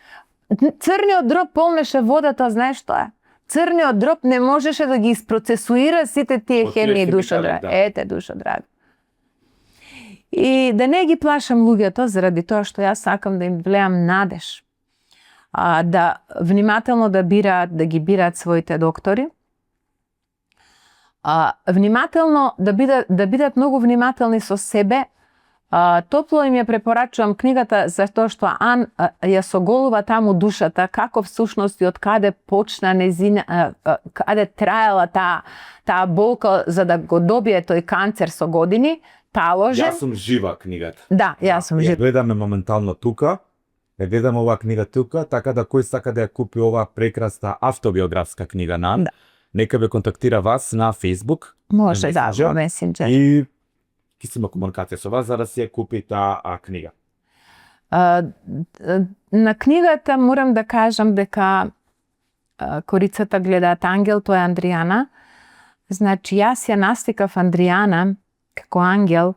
Црниот дроб полнеше водата, знаеш што е? црниот дроб не можеше да ги isпроцесуира сите тие хемии, душо драги. Ете, душо драги. И да не ги плашам луѓето заради тоа што јас сакам да им влеам надеж. Да внимателно да ги бираат своите доктори. Внимателно да бидат многу внимателни со себе. Топло им ја препорачувам книгата затоа што Ан ја соголува таму душата, како всушност и од каде почна незина, каде траела таа болка за да го добие тој канцер со години, таложен. Јас сум жива книгата. Да, јас сум жива. Гледаме моментално тука, гледаме оваа книга тука, така да кој сака да ја купи оваа прекрасна автобиографска книга на Ан, нека ве контактира вас на Facebook. Може, да, во Месенџер. И ќе си има комуникација со вас за да си ја купи таа книга. На книгата морам да кажам дека корицата гледаат ангел, тоа е Андријана. Значи, јас ја насликав Андријана како ангел,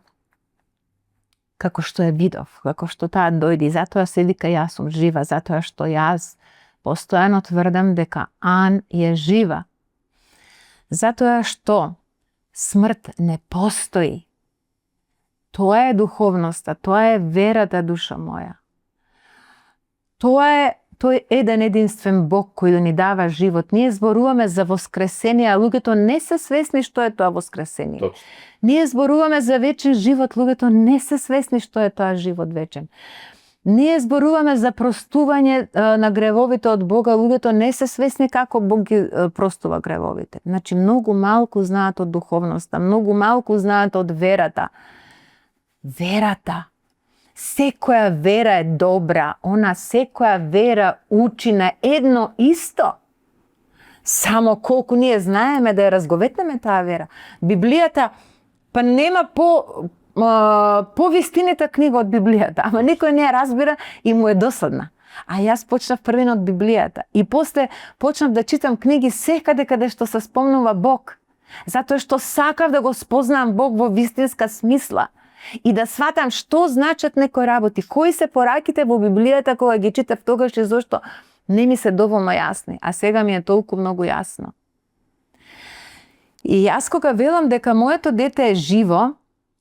како што ја видов, како што таа дојде. Затоа се вика јас сум жива, затоа што јас постојано тврдам дека Ан е жива. Затоа што смрт не постои. Тоа е духовноста, тоа е верата, душа моја. Тоа е тој еден единствен Бог кој да ни дава живот. Ние зборуваме за воскресение, а луѓето не се свесни што е тоа воскресение. Точно. Ние зборуваме за вечен живот, луѓето не се свесни што е тоа живот вечен. Ние зборуваме за простување на гревовите од Бога, луѓето не се свесни како Бог ги простува гревовите. Значи, многу малку знаат од духовноста, многу малку знаат од верата. Верата. Секоја вера е добра, секоја вера учи на едно исто. Само колку ние знаеме да ја разговетнеме таа вера. Библијата, па нема повистината книга од Библијата, ама никој не ја разбира и му е досадна. А јас почнав првено од Библијата и после почнав да читам книги секаде каде што се спомнува Бог. Затоа што сакав да го спознам Бог во вистинска смисла. И да сватам што значат некои работи, кои се пораките во Библијата кога ги читав тогаш и зошто не ми се доволно јасни, а сега ми е толку многу јасно. И јас кога велам дека моето дете е живо,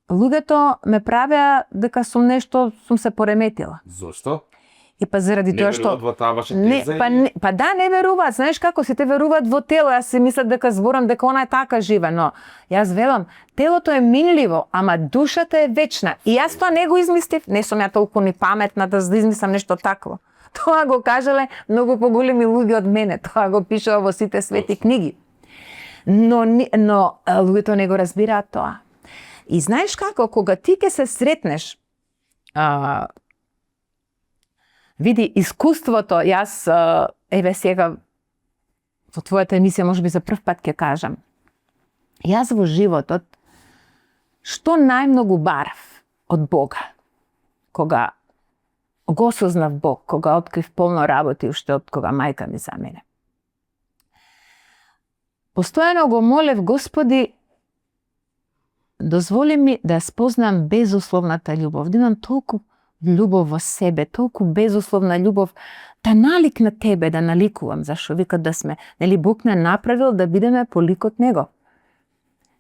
луѓето ме правеа дека сум се пореметила. Зошто? И па заради тоа што не веруваат во таа ваша теза? Па да, не веруваат. Знаеш како сите веруваат во тело. Јас си мислам дека зборам дека она е така жива, но јас велам, телото е минливо, ама душата е вечна. И јас тоа не го измислив, не сум ја толку ни паметна да измислам нешто такво. Тоа го кажале многу поголеми луѓе од мене. Тоа го пишува во сите свети книги. Но луѓето не го разбираат тоа. И знаеш како, кога ти ќе се сретнеш, види, искуството, јас, еве сега, во твојата емисија, можеби за прв пат ќе кажам, јас во животот, што најмногу барав од Бога, кога го осознав Бог, кога открив полно работи, уште од кога мајка ми за мене. Постојано го молев, Господи, дозволи ми да спознам безусловната љубов, да имам толку љубов во себе, толку безусловна љубов, да налик на Тебе, да наликувам, зашо викат да сме, нели Бог не направил да бидеме по ликот Него.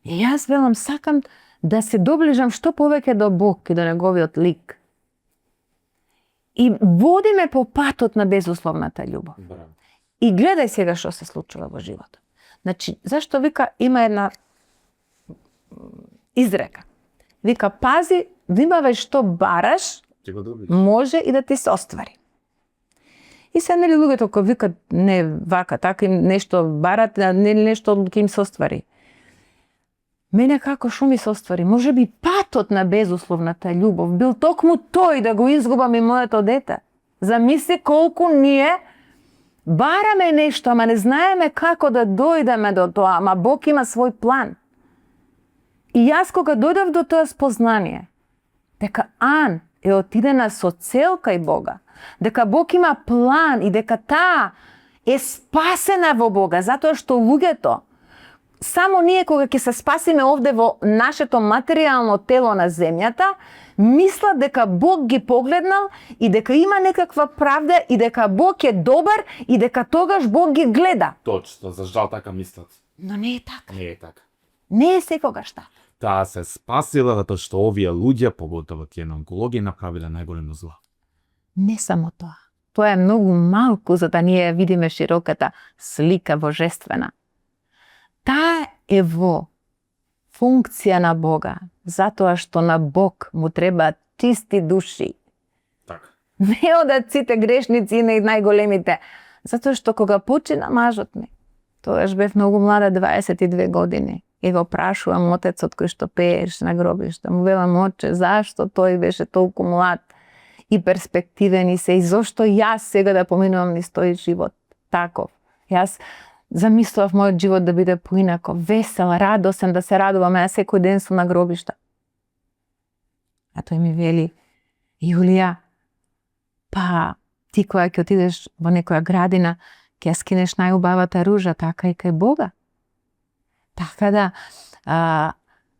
И јас велам, сакам да се доближам што повеќе до Бог и до Неговиот лик. И водиме по патот на безусловната љубов. И гледај сега што се случува во животот. Значи, зашто вика, има една изрека. Вика, пази, внимавај што бараш, може и да ти се оствари. И се нели луѓето кои викат не вака, така им нешто барат, нели нешто ќе им се оствари. Мене како шо ми се оствари? Може би патот на безусловната љубов бил токму тој да го изгубам и моето дете. Замисли колку ние бараме нешто, ама не знаеме како да дојдеме до тоа, ама Бог има свој план. И јас кога дојдов до тоа спознание, дека Ан е отидена со цел кај Бога, дека Бог има план и дека таа е спасена во Бога, затоа што луѓето само ние кога ќе се спасиме овде во нашето материјално тело на земјата, мислат дека Бог ги погледнал и дека има некаква правда и дека Бог е добар и дека тогаш Бог ги гледа. Точно, за жал така мислат. Но не е така. Не е така. Не е секогаш така. Таа се спасила затоа што овие луѓе, поготово тие на онкологија, направиле најголемо зло. Не само тоа. Тоа е многу малку за да ние видиме широката слика божествена. Таа е во функција на Бога, затоа што на Бог му треба чисти души. Така. Не одат сите грешници и најголемите. Затоа што кога почина мажот ми, тогаш бев многу млада, 22 години, и го прашувам отецот кој што пееш на гробиште. Му велам, оче, зашто тој беше толку млад и перспективен и се, и зошто јас сега да поминувам низ тој живот таков. Јас замислував мојот живот да биде поинако, весел, радосен, да се радувам, јас секој ден сум на гробишта. А тој ми вели, Јулија, па ти кога ќе отидеш во некоја градина, ќе ја скинеш најубавата ружа, така и кај Бога. Така да,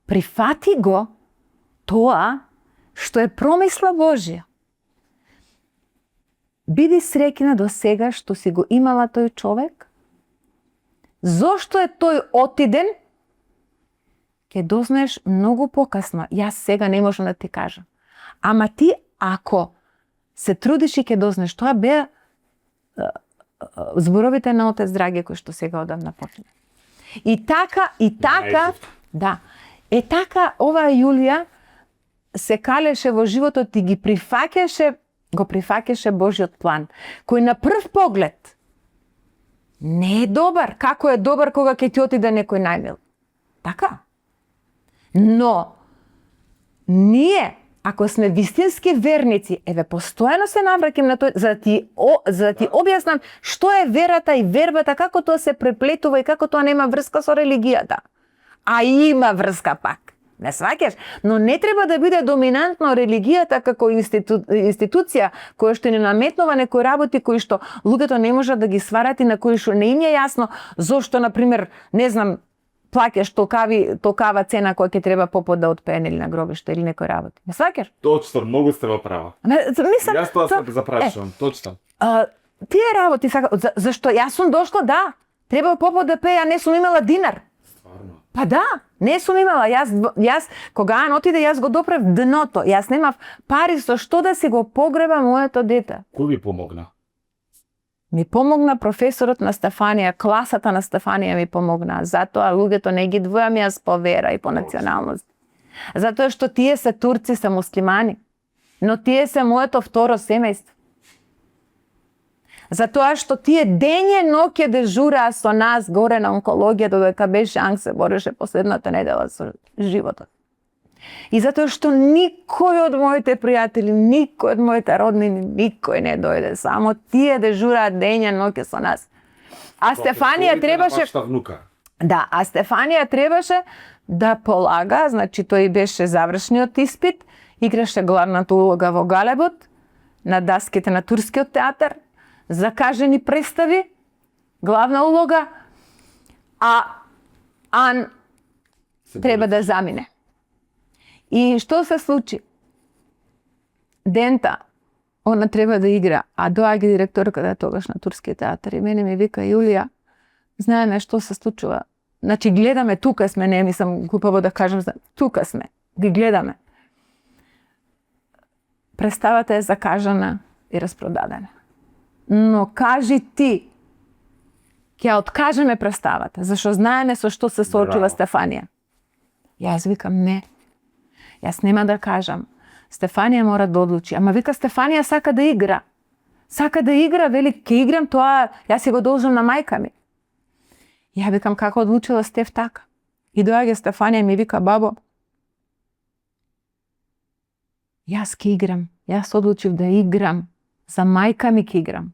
прифати го тоа што е промисла Божја. Биди среќна до сега што си го имала тој човек. Зошто е тој отиден? Ќе дознаеш многу покасно. Јас сега не можам да ти кажам. Ама ти, ако се трудиш и ќе дознаеш, тоа беа зборовите на отец Драге кои што сега одамна почна. И така, да. Е така, оваа Јулија се калеше во животот и го прифаќаше Божјот план, кој на прв поглед не е добар. Како е добар кога ќе ти отиде некој најмил? Така. Но, ние, ако сме вистински верници, еве, постојано се навраќам на тој, за да ти објаснам што е верата и вербата, како тоа се преплетува и како тоа нема врска со религијата. А има врска пак. Не сваќаш? Но не треба да биде доминантно религијата како институција која што ни наметнува некои работи кои што луѓето не можат да ги сварат и на кои што не им е јасно зошто, например, не знам, плаќаш толкава цена која ќе треба попот да отпее или на гробиште или некој работи. Не сваќаш? Точно, многу сте во права. Мислам, Јас тоа се запрашувам, точно. Тие работи зашто јас сум дошла, да, треба попот да пее, а не сум имала динар. Па да, не сум имала. Јас кога Ан отиде, јас го допрев дното. Јас немав пари со што да си го погреба моето дете. Кој ви помогна? Ми помогна професорот на Стефанија, класата на Стефанија ми помогна. Затоа луѓето не ги двојам јас по вера и по националност. Затоа што тие се турци, се муслимани. Но тие се моето второ семејство. Затоа што тие дење ноќе дежураа со нас горе на онкологија, додека беше Анг се бореше последната недела со животот. И затоа што никој од моите пријатели, никој од моите роднини, никој не дојде, само тие дежураа дење ноќе со нас. А Стефанија требаше... Да, а Стефанија требаше да полага, значи тој беше завршниот испит, играше главната улога во Галебот, на даските на Турскиот театар, закажени представи, главна улога, а Ан треба да замине. И што се случи? Дента, она треба да игра, а доаѓа директорката тогаш на Турскиот театар и мене ми вика, Јулија, знаеме што се случува. Значи, гледаме, тука сме, не мислам глупаво да кажам, тука сме, ги гледаме. Представата е закажана и распродадена. Но кажи ти, ќе откажеме представата, зашто знаеме со што се соочила Стефанија. Јас викам не. Јас нема да кажам. Стефанија мора да одлучи. Ама вика Стефанија сака да игра. Сака да игра, вели, ќе играм тоа, јас си го должам на мајка ми. Ја викам како одлучила Стеф така. И доаѓа Стефанија и ми вика, бабо, јас ќе играм. Јас одлучив да играм. За мајка ми ќе играм.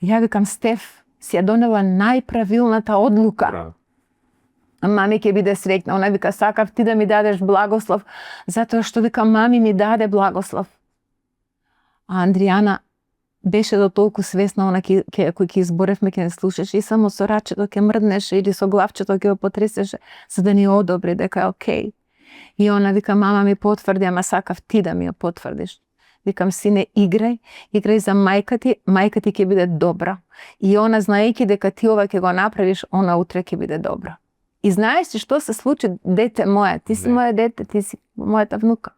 Ја викам, Стеф, си ја донела најправилната одлука. Мами ќе биде среќна. Она вика, сакав ти да ми дадеш благослов, затоа што вика, мами ми даде благослов. А Андријана беше до толку свесна, она кој ќе изборевме, ќе не слушаше и само со рачето ќе мрднеше или со главчето ќе го потресеше, за да ни одобри дека е окей. И она вика, мама ми потврди, ама сакав ти да ми ја потврдиш. Викам, сине, играј за мајка ти ќе биде добра. И она, знаејќи дека ти ова ќе го направиш, она утре ќе биде добра. И знаеш ли што се случи, дете моја? Ти си моја дете, ти си мојата внука.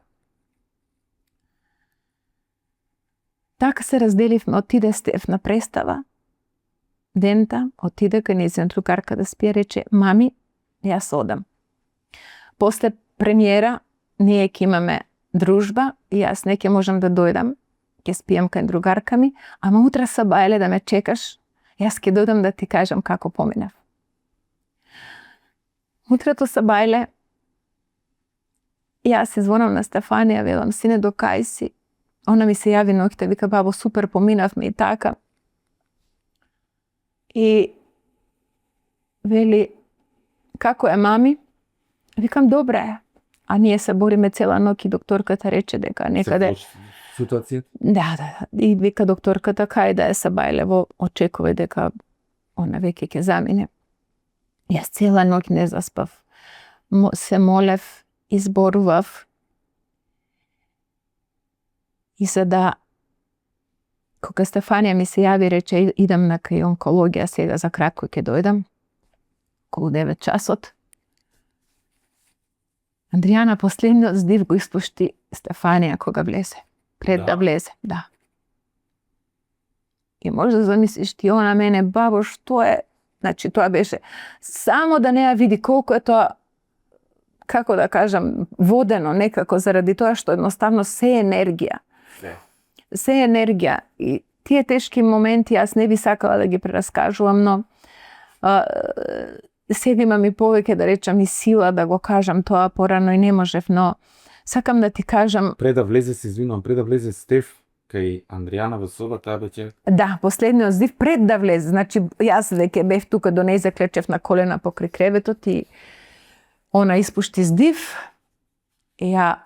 Така се разделивме, отиде Стеф на представа, дента, отиде кај нејзина другарка да спие, рече, мами, јас одам. После премиера, ние ќе имаме дружба, и јас не ќе можам да дојдам, ќе спијам кај другарка ми, ама утре са бајле да ме чекаш, јас ќе дојдам да ти кажам како поминав. Утрето са бајле, јас се звонам на Стефанија, велам, сине, докај си? Она ми се јави ноќта, вика, бабо, супер, поминавме и така. И вели, како е мами? Викам, добра е. А ние се бориме цела ноќ и докторката рече дека некаде... Ситуација? Да. И вика докторката, кај да е са бајлево, очекува дека она веќе ќе замине. Јас цела ноќ не заспав. Се молев, изборував. И за да, кога Стефанија ми се јави, рече, идам на кај онкологија, сега за кратко ќе дојдам, околу 9 часот. Андријана последниот здив го испушти Стефанија кога влезе. Пред да влезе, да. И може да замислиш ти, она мене, бабо, што е? Значи, тоа беше само да не ја види колку е тоа, како да кажам, водено некако, заради тоа што едноставно се енергија. Се енергија. И тие тешки моменти јас не би сакала да ги прераскажувам, но сега имам и повеќе, да речам, и сила да го кажам тоа порано и не можев, но сакам да ти кажам... Пред да влезе, се извинувам, пред да влезе Стеф кај Андријана во соба, таа веќе... Да, последниот здив пред да влезе. Значи, јас веќе бев тука до неј, заклечев на колена покрај креветот и она испушти здив. И ја...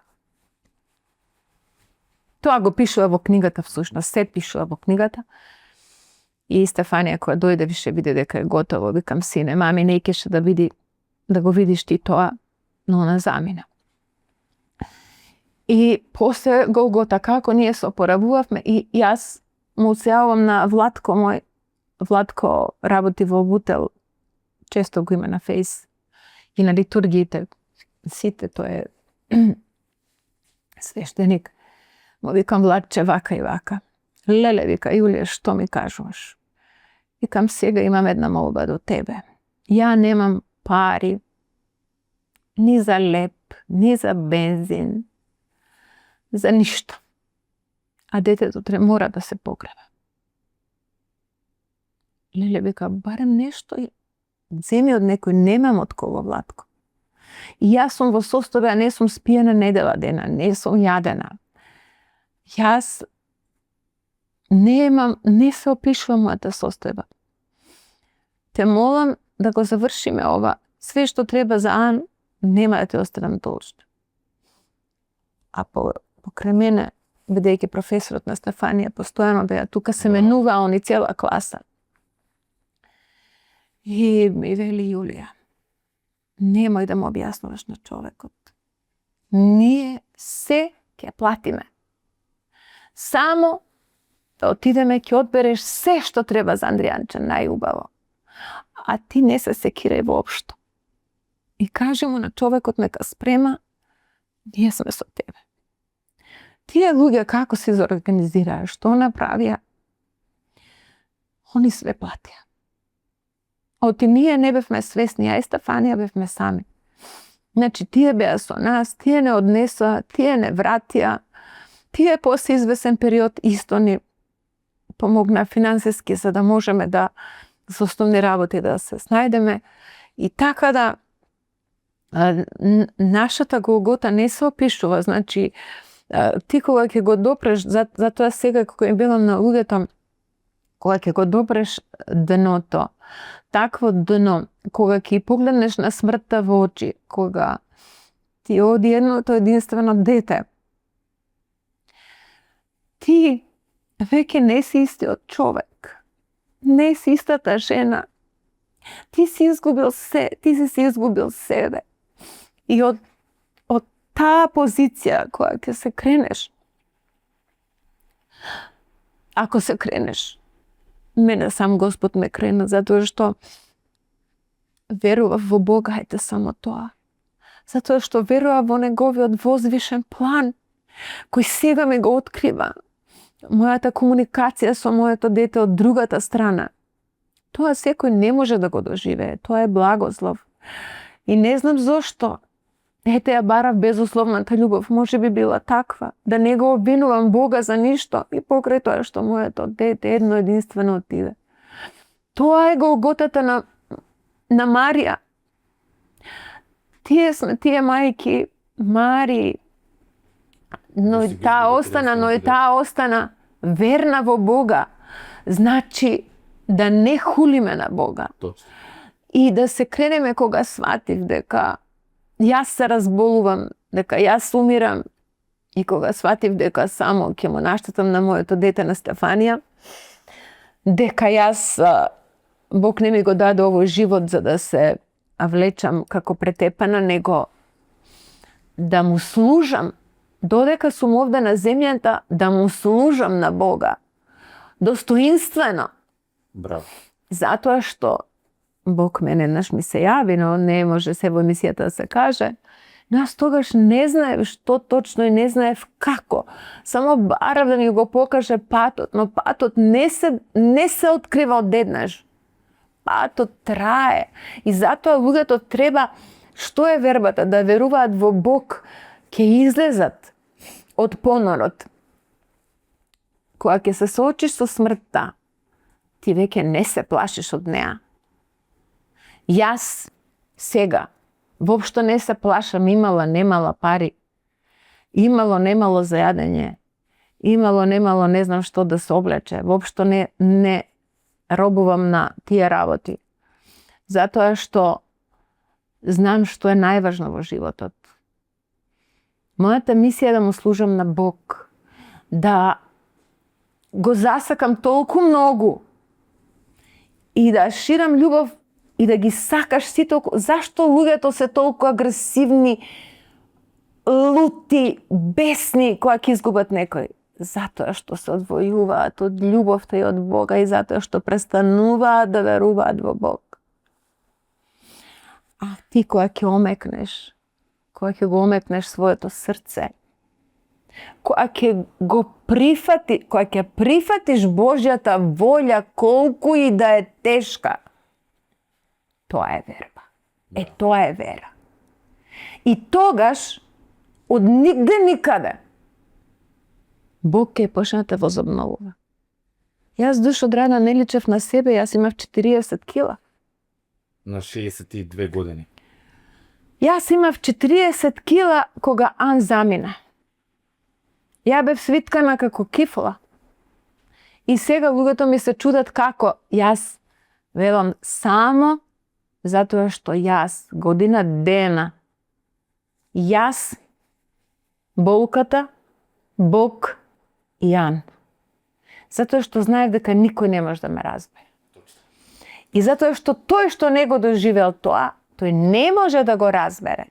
Тоа го пишува во книгата, всушност, се пишува во книгата. И Стефанија, која дојде, више види дека е готово, викам, сине, мами не икеше да го видиш ти тоа, но она замина. И после Голгота, како ние се опоравувавме, и јас му сејавам на Владко мој. Владко работи во Бутел, често го има на фейс и на литургиите. Сите, тој е свештеник. Му викам, Владче, вака и вака. Леле, вика, Јулија, што ми кажуваш? Викам, сега имам една молба до тебе. Ја немам пари ни за леп, ни за бензин, за ништо. А детето мора да се погреба. Леле, вика, барем нешто земи од некој, немам од кого, Владко. И јас сум во состојба, а не сум спиена недела дена, не сум јадена. Јас не се опишувам мојата состојба. Те молам да го завршиме ова. Све што треба за Ан, нема да те останам должна. А покрај мене, бидејќи професорот на Стефанија постојано беа тука, се менува они цела класа. И ми вели, Јулија, немој да му објаснуваш на човекот. Ние се ќе платиме. Само да отидеме, ќе одбереш се што треба за Андријанче, најубаво. А ти не се секирај воопшто. И кажи му на човекот нека спрема, ние сме со тебе. Тие луѓе како се зорганизираа, што направија, они све платија. Оти ние не бевме свесни, а и Стефанија бевме сами. Значи, тие беа со нас, тие не однесоа, тие не вратија, тие после извесен период исто ни помогна финансиски, за да можеме да со основни работи да се снајдеме. И така да нашата Голгота не се опишува. Значи, ти кога ќе го допреш, затоа сега кога им белам на луѓето, кога ќе го допреш дното, такво дно, кога ќе погледнеш на смртта во очи, кога ти оди едното единствено дете, ти веќе не си истиот човек. Не си истата жена. Ти си изгубил се, ти си изгубил себе. И од таа позиција која ќе се кренеш, ако се кренеш, мене сам Господ ме крена, затоа што верував во Бога, ете само тоа. Затоа што верував во неговиот возвишен план, кој сега ме го открива. Мојата комуникација со моето дете од другата страна. Тоа секој не може да го доживее. Тоа е благослов. И не знам зошто. Ете ја барав безусловната љубов. Може би била таква. Да не го обвинувам Бога за ништо. И покрај тоа што моето дете едно единствено отиде. Тоа е голготата на Марија. Тие мајки, Мари, но и таа остана верна во Бога. Значи да не хулиме на Бога. Точно. И да се кренеме кога сватив дека јас се разболувам, дека јас умирам, и кога сватив дека само ќе му наштетам на моето дете на Стефанија, дека јас Бог не ми го даде овој живот за да се влечам како претепана, него да му служам, додека сум овде на земјата, да му служам на Бога. Достоинствено. Браво. Затоа што Бог мене еднаш ми се јави, но не може се во емисијата да се каже. Но јас тогаш не знаев што точно и не знаев како. Само барав да ми го покаже патот, но патот не се открива одеднаш. Патот трае. И затоа луѓето треба, што е вербата? Да веруваат во Бог, ќе излезат од понорот. Кога ќе се соочиш со смртта, ти веќе не се плашиш од неа. Јас сега воопшто не се плашам, имала, немала пари, имало, немало за јадење, имало, немало не знам што да се облече, воопшто не робувам на тие работи. Затоа што знам што е најважно во животот. Мојата мисија е да му служам на Бог, да го засакам толку многу и да ширам љубов и да ги сакаш си толку. Зашто луѓето се толку агресивни, лути, бесни кога ќе изгубат некој? Затоа што се одвојуваат од љубовта и од Бога и затоа што престануваат да веруваат во Бог. А ти кога ќе омекнеш, кога ќе го омекнеш своето срце, кога ќе прифатиш Божјата волја, колку и да е тешка, тоа е верба. Тоа е вера. И тогаш, од нигде никаде, Бог ќе почне да те возобновува. Јас душ од рана не личев на себе, јас имав 40 кила. На 62 години. Јас имав 40 кила кога Ан замина. Ја бев свиткана како кифла. И сега луѓето ми се чудат како. Јас велам само затоа што јас година дена, јас, болката, Бог и Ан. Затоа што знаев дека никој не може да ме разбере. И затоа што тој што не го доживел тоа, тој не може да го разбере.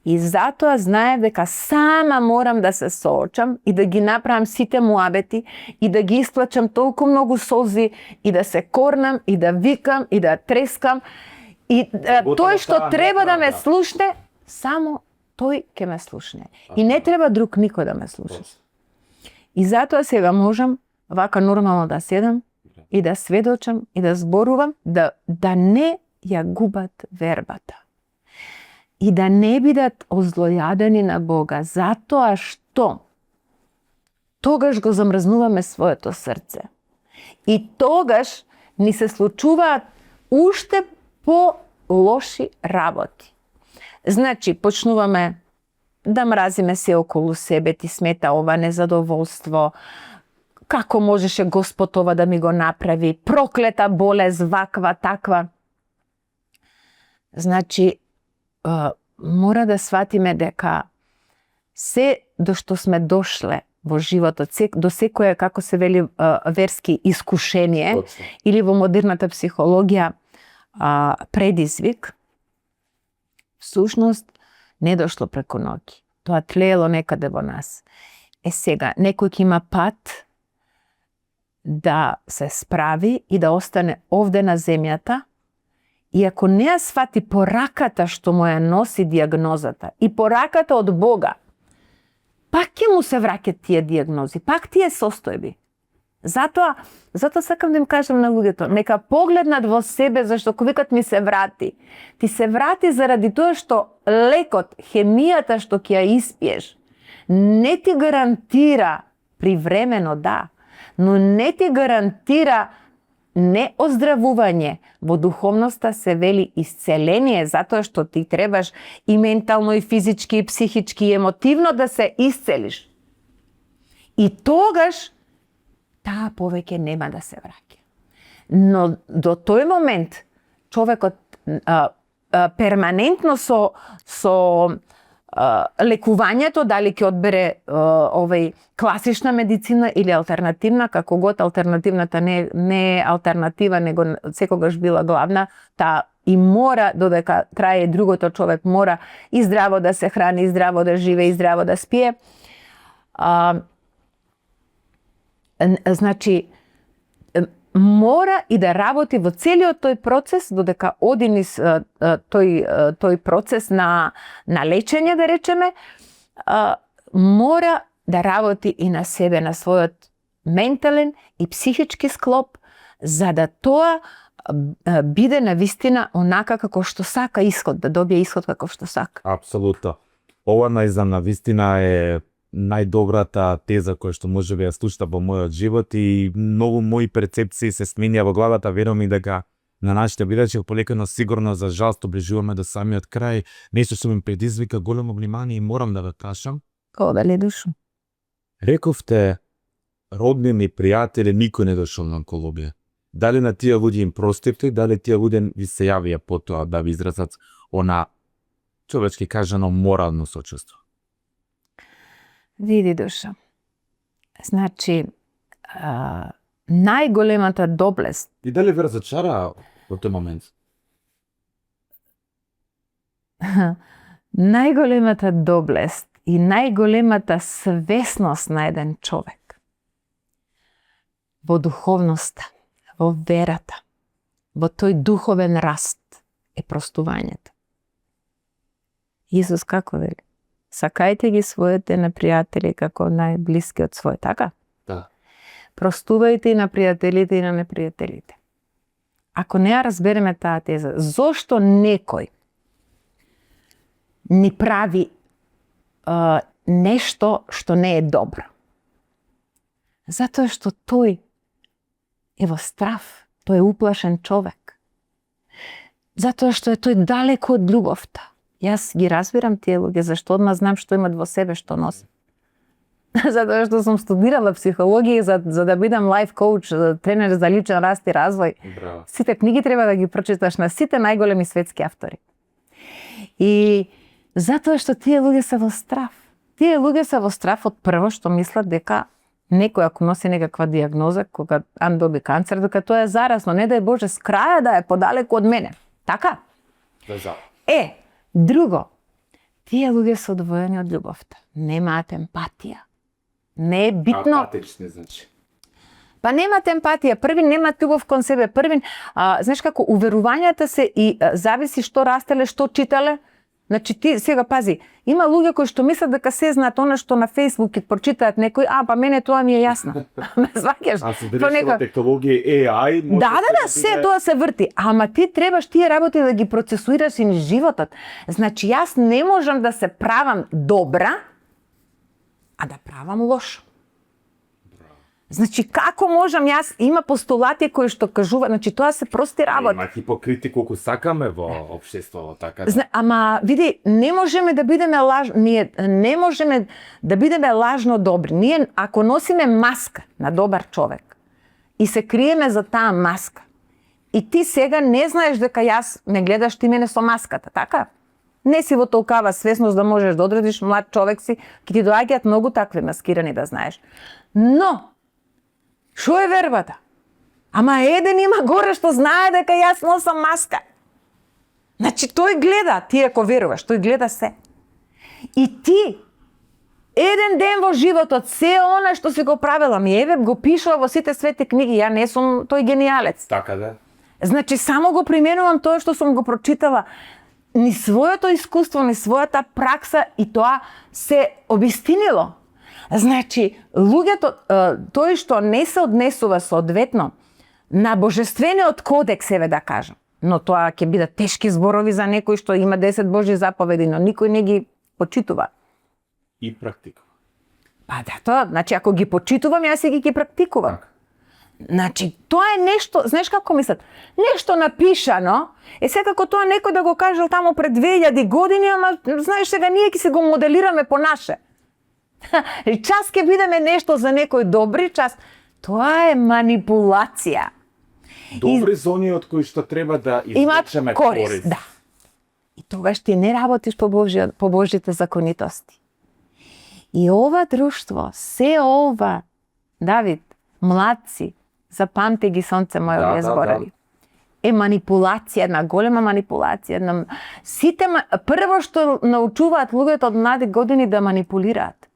И затоа знаев дека сама морам да се соочам и да ги направам сите муабети и да ги исплачам толку многу солзи и да се корнам и да викам и да трескам. И тој што треба да ме слушне, само тој ќе ме слушне. И не треба друг никој да ме слуша. И затоа сега можам вака нормално да седам и да сведочам и да зборувам, да не ја губат вербата. И да не бидат озлојадени на Бога, затоа што тогаш го замрзнуваме своето срце. И тогаш ни се случуваат уште по-лоши работи. Значи, почнуваме да мразиме се околу себе, ти смета ова незадоволство, како можеше Господ ова да ми го направи, проклета болест, ваква, таква. Значи, мора да сватиме дека се до што сме дошле во животот, до секое, како се вели, верски искушение, Точно. или во модерната психологија предизвик, всушност не дошло преку ноќ. Тоа тлеело некаде во нас. Сега, некој ќе има пат да се справи и да остане овде на земјата, и ако не ја свати пораката што му ја носи диагнозата и пораката од Бога, пак ќе му се враќаат тие диагнози, пак тие состојби. Затоа сакам да им кажам на луѓето, нека погледнат во себе, зашто кога викат ми се врати. Ти се врати заради тоа што лекот, хемијата што ќе ја испиеш, не ти гарантира привремено, да, но не ти гарантира не оздравување. Во духовноста се вели исцеление, затоа што ти требаш и ментално, и физички, и психички, и емотивно да се исцелиш. И тогаш таа повеќе нема да се враќа. Но до тој момент човекот перманентно со лекувањето, дали ќе одбере класична медицина или алтернативна, како год, алтернативната не е алтернатива, него секогаш била главна, таа и мора, додека трае другото, човек мора и здраво да се храни, и здраво да живее, и здраво да спие. Значи, мора и да работи во целиот тој процес, додека оди низ тој процес на лечење, да речеме, мора да работи и на себе, на својот ментален и психички склоп, за да тоа биде навистина онака како што сака исход, да добие исход како што сака. Апсолутно. Ова навистина е најдобрата теза која што можеби ја слушам во мојот живот, и многу мои перцепции се сменија во главата. Верувам и дека на нашите гледачи полека сигурно, за жалост, доближуваме до самиот крај. Нешто што ми предизвика големо внимание и морам да го кажам. Дали душу? Рековте, родни ми пријатели, никој не дошол на онкологија. Дали на тие луѓе им простивте, дали тие луѓе ви се јавија потоа да ви изразат она, човечки кажано, морално сочувство? Види, душа. Значи, најголемата доблест. И дали ве разочара во тој момент? Најголемата доблест и најголемата свесност на еден човек во духовноста, во верата, во тој духовен раст е простувањето. Исус како вели? Сакајте ги своите непријатели како најблиски од свој, така? Да. Простувајте и на пријателите и на непријателите. Ако не ја разбереме таа теза, зошто некој ни прави нешто што не е добро? Затоа што тој е во страв, тој е уплашен човек. Затоа што е тој далеко од љубовта. Јас ги разбирам тие луѓе, зашто одма знам што имат во себе, што носат. Затоа што сум студирала психологија за да бидам лайф коуч, тренер за личен раст и развој. Браво. Сите книги треба да ги прочиташ на сите најголеми светски автори. И затоа што тие луѓе се во страв. Тие луѓе се во страв од прво што мислат дека некој ако носи некаква диагноза, кога доби канцер, дека тоа е заразно, не дај Боже, с краја да е подалеку од мене. Така? Друго, тие луѓе се одвоени од љубовта. Немаат емпатија. Не е битно. Апатични, значи. Па немаат емпатија, први немаат љубов кон себе, први, знаеш како, уверувањата се и зависи што растеле, што читале. Значи ти сега пази, има луѓе кои што мислат дека се знаат она што на Facebook ќе прочитаат некој, па мене тоа ми е јасно. Ме сваќаш? А се директно технологија AI може Да, се тоа се врти. Ама ти требаш тие работи да ги процесуираш и низ животот. Значи јас не можам да се правам добра, а да правам лошо. Значи, како можам јас, има постулати кои што кажува, значи тоа се прости работи. Има хипокрити колку сакаме во општеството, така да. Ама види, не можеме да бидеме не можеме да бидеме лажно добри. Ние ако носиме маска на добар човек и се криеме за таа маска, и ти сега не знаеш дека јас ме гледаш ти мене со маската, така? Не си во толкава свесност да можеш да одредиш, млад човек си, ќе ти доаѓаат многу такви маскирани, да знаеш. Но, шо е вербата? Ама еден има горе што знае дека јас носам маска. Значи, тој гледа, ти ако веруваш, тој гледа се. И ти, еден ден во животот, се она што си го правила, ми еве го пишала во сите свети книги, ја не сум тој гениалец. Така да. Значи, само го применувам тоа што сум го прочитала. Ни своето искуство, ни својата пракса и тоа се обистинило. Значи, луѓето, тој што не се однесува соодветно на божествениот кодекс, еве да кажам, но тоа ќе бидат тешки зборови за некој што има 10 Божји заповеди, но никој не ги почитува. И практика. Па да, тоа, значи ако ги почитувам, јас си ги практикувам. Значи, тоа е нешто, знаеш како мислат? Нешто напишано, секако тоа некој да го кажал тамо пред 2000 години, ама знаеш сега ние ќе се го моделираме по наше. Час ќе бидеме нешто за некој добри час. Тоа е манипулација. Добри зони од кои што треба да извлечеме корист. Да. И тогаш ти не работиш по Божјите законитости. И ова друштво, се ова, Давид, младци, запамти ги сонце моје овие зборови. Е манипулација, една голема манипулација. Прво што научуваат луѓето од млади години да манипулираат.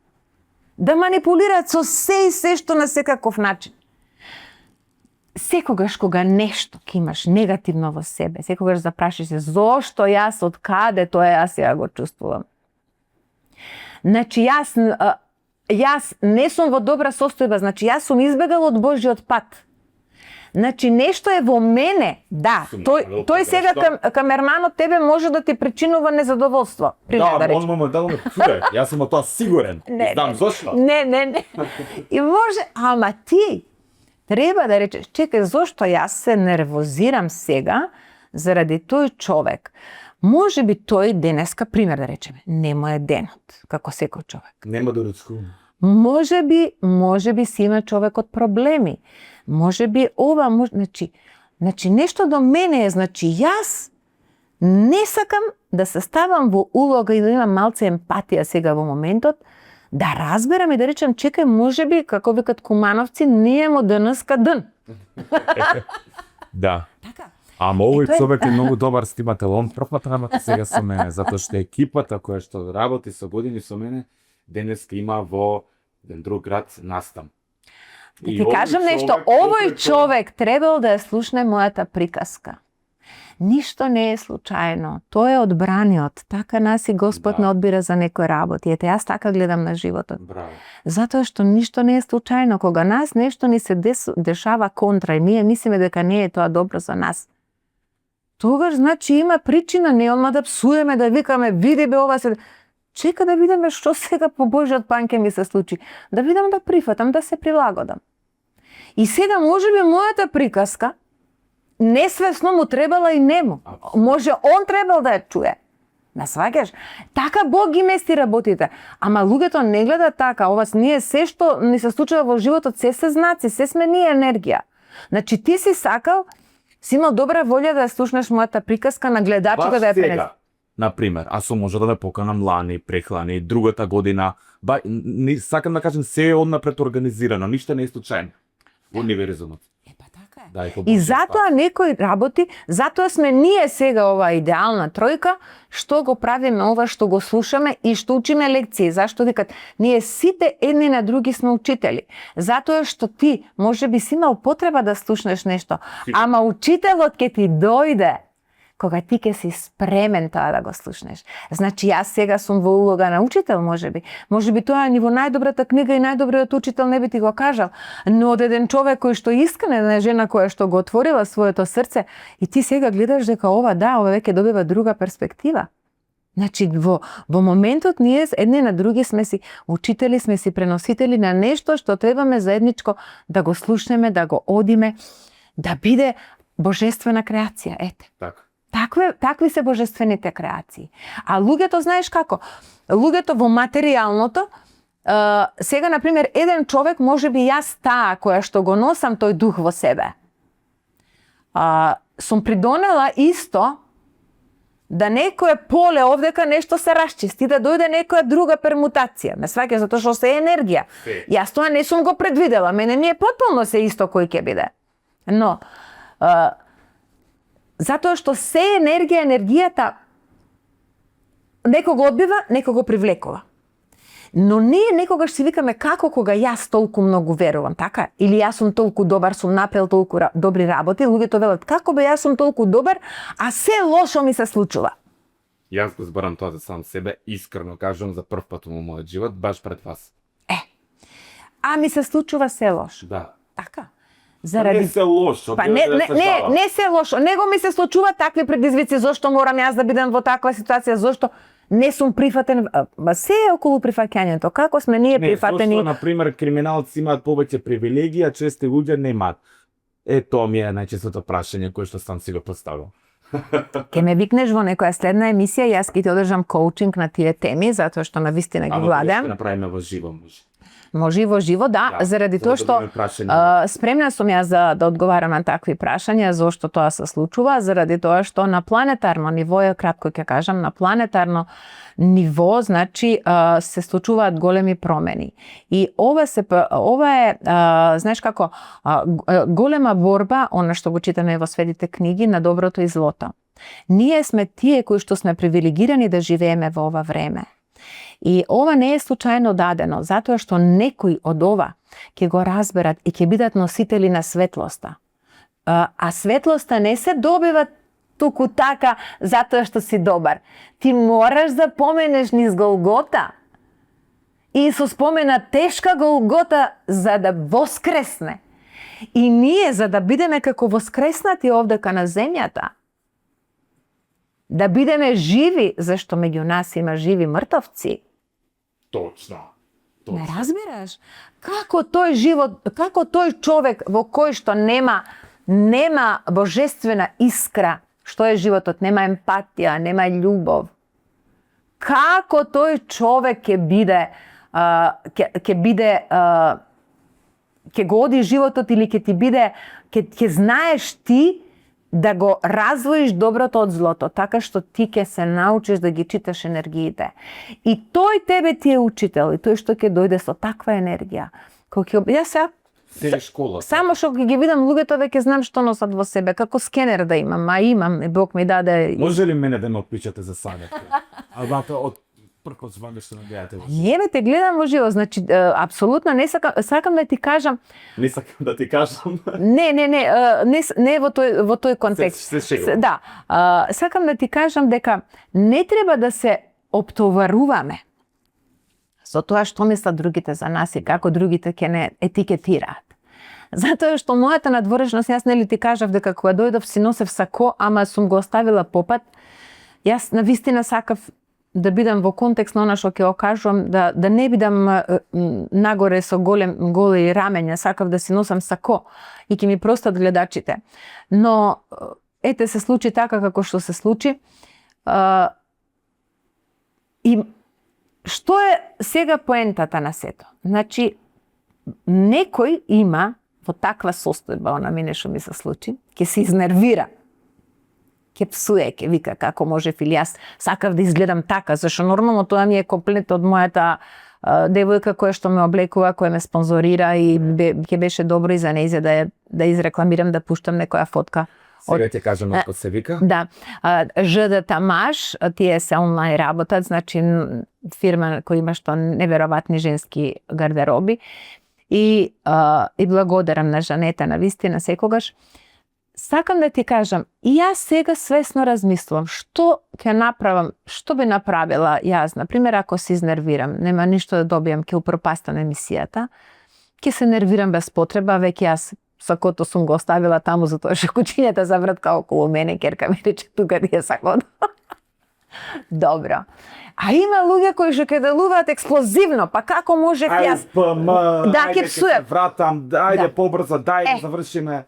Да манипулираат со се и се што на секаков начин. Секогаш кога нешто ќе имаш негативно во себе, секогаш запрашиш се зошто јас, од каде тоа јас ја го чувствувам. Значи јас не сум во добра состојба, значи јас сум избегал од Божјиот пат. Значи нешто е во мене, да, тој сега камерманот тебе може да ти причинува незадоволство. Да, јас сум тоа сигурен. Знам зошто. Не. И може, ама ти треба да речеш, чекај, зошто јас се нервозирам сега заради тој човек? Може би тој денеска, пример да речеме, нема е денот, како секој човек. Нема да ручкува. Може би си има човекот проблеми. Може би ова, значи нешто до мене е, значи јас не сакам да се ставам во улога и да имам малце емпатија сега во моментот, да разберам и да речем, чекај, може би, како викат кумановци, не е му денеска ден. Да. Така. Ама овој човек е многу добар стимател, он пропатрамата сега со мене, затоа што екипата која што работи со години со мене, денеска има во еден друг град настан. Да ти кажам нешто, овој човек требал да ја слушне мојата приказка. Ништо не е случајно, тоа е одбраниот, така нас и Господ не одбира за некој работи. Ете, јас така гледам на животот. Браво. Затоа што ништо не е случајно, кога нас нешто ни се дешава контра и ние мислиме дека не е тоа добро за нас. Тогаш, значи, има причина, не одма да псуеме, да викаме, види бе ова се... Чека да видиме што сега по Божјиот план ќе ми се случи. Да видам да прифатам, да се прилагодам. И сега може би мојата приказка несвесно му требала и нему. Може он требал да ја чуе. Насваќаш? Така Бог ги мести работите. Ама луѓето не гледат така. Ова ние се што ни се случува во животот, се знаци, се сме ние енергија. Значи ти си сакал, си имал добра волја да ја слушнеш мојата приказка на гледачите да ја пренесеш. Например, аз сум можел да ме поканам лани, прехлани, другата година. Сакам да кажем, се е однапред организирано, ништо не е случајно во универзумот. Па така е. Да, и затоа некои работи, затоа сме ние сега ова идеална тројка, што го правиме ова, што го слушаме и што учиме лекции. Зашто викат, ние сите едни на други сме учители. Затоа што ти можеби си имал потреба да слушнеш нешто, ама учителот ќе ти дојде кога ти ќе си спремен тоа да го слушнеш. Значи, јас сега сум во улога на учител, можеби. Можеби тоа ни во најдобрата книга и најдобриот учител не би ти го кажал. Но од еден човек кој што искрен, една жена која што го отворила своето срце, и ти сега гледаш дека ова веќе добива друга перспектива. Значи, во моментот ние едни на други сме си учители, сме си преносители на нешто што требаме заедничко да го слушнеме, да го одиме, да биде божествена креација. Ете. Така. Такви се божествените креации. А луѓето, знаеш како? Луѓето во материјалното, сега, например, еден човек, може би јас таа која што го носам тој дух во себе, сум придонела исто да некое поле овдека нешто се расчисти, да дојде некоја друга пермутација. Ме сваќа затоа што се е енергија. Јас тоа не сум го предвидела, мене ми е потполно се исто кој ќе биде. Но затоа што се енергија, енергијата некого одбива, некого привлекува. Но ние некогаш си викаме како кога јас толку многу верувам, така? Или јас сум толку добар, сум направил толку добри работи, луѓето велат како бе јас сум толку добар, а се лошо ми се случува. Јас го зборам тоа за сам себе, искрено кажувам за прв пат во мојот живот, баш пред вас. А ми се случува се лошо. Да. Така. Не се лошо. Па не се лошо. Него ми се случува такви предизвици, зошто морам јас да бидам во таква ситуација, зошто не сум прифатен, се е околу прифаќањето. Како сме ние прифатени? Зошто, например, криминалци имаат повеќе привилегии, а чести луѓе немаат. Тоа ми е најчестото прашање кое што сам си го поставил. Ке ме викнеш во некоја следна емисија, јас ќе ти одржам коучинг на тие теми, затоа што навистина ги владеам. Ама ќе направиме во живо, може. Може и во живо, да, заради тоа што спремна сум јас да одговарам на такви прашања, зошто тоа се случува, заради тоа што на планетарно ниво, кратко ќе кажам, на планетарно ниво, значи се случуваат големи промени. И ова е, знаеш како, голема борба, она што го читаме во светите книги, на доброто и злото. Ние сме тие кои што сме привилегирани да живееме во ова време. И ова не е случајно дадено, затоа што некои од ова ќе го разберат и ќе бидат носители на светлоста. А светлоста не се добива туку така затоа што си добар. Ти мораш да поменеш низ Голгота. Исус спомена тешка Голгота за да воскресне. И ние, за да бидеме како воскреснати овдека на земјата, да бидеме живи, зашто меѓу нас има живи мртовци. Точно. Не разбираш? Како тој живот, како тој човек во кој што нема божествена искра, што е животот, нема емпатија, нема љубов. Како тој човек ќе го оди животот или ќе знаеш ти да го развоиш доброто од злото, така што ти ќе се научиш да ги читаш енергиите. И тој тебе ти е учител, и тој што ќе дојде со таква енергија. Јас школа. Само што ги видам луѓето, веќе знам што носат во себе, како скенер да имам, а имам, Бог ми даде. Може ли мене да ме опичате за сањата? А вака од првот звание што ме гледате во живо? Не бе, те гледам во живо, значи апсолутно не сакам да ти кажам. Не сакам да ти кажам. Не во тој контекст. Да, сакам да ти кажам дека не треба да се оптоваруваме со тоа што мислат другите за нас и како другите ќе не етикетираат. Затоа што мојата надворешност, јас нели ти кажав дека кога дојдов си носев сако, ама сум го оставила попат. Јас навистина сакав да бидам во контекст на она што ќе окажувам, да не бидам нагоре со голи рамења, сакав да си носам сако и ќе ми простат гледачите. Но ете се случи така како што се случи. И што е сега поентата на сето? Значи, некој има во таква состојба, она мене што ми се случи, ќе се изнервира, ќе псуе, ќе вика како можев или јас сакав да изгледам така, зашто нормално тоа ми е комплет од мојата девојка која што ме облекува, која ме спонзорира и ќе беше добро и за нејзе да изрекламирам, да пуштам некоја фотка. Сега ќе кажам како се вика. Да. ЖД Тамаш, тие се онлайн работат, значи фирма која има што неверојатни женски гардероби. И благодарам на Жанета на вистина секогаш. Сакам да ти кажам, и јас сега свесно размислувам што ќе направам, што би направила јас, например, ако се изнервирам, нема ништо да добијам, ќе упропастам емисијата, ќе се нервирам без потреба, веќе јас сакото сум го оставила таму затоа што кучињата завртка околу мене, керка ми рече тука ти е сакото. Добро. А има луѓе кои што ќе делуваат експлозивно, па како можев јас? Да, ќе псуем. Вратам, ајде побрзо, дај да завршиме.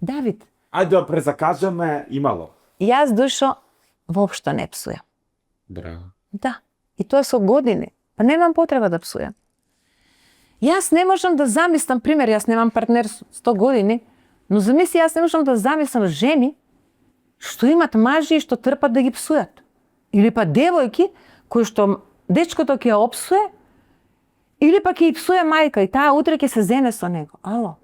Давид, ајде да презакажаме, имало. Јас душо воопшто не псујам. Браво. Да, и тоа со години. Па немам потреба да псујам. Јас не можам да замислам, пример, јас немам партнер 100 години, но замисли, јас не можам да замислам жени што имат мажи и што трпат да ги псујат. Или па девојки кои што дечкото ќе ја опсуе, или па ќе ја псуе мајка и таа утре ќе се зене со него. Ало.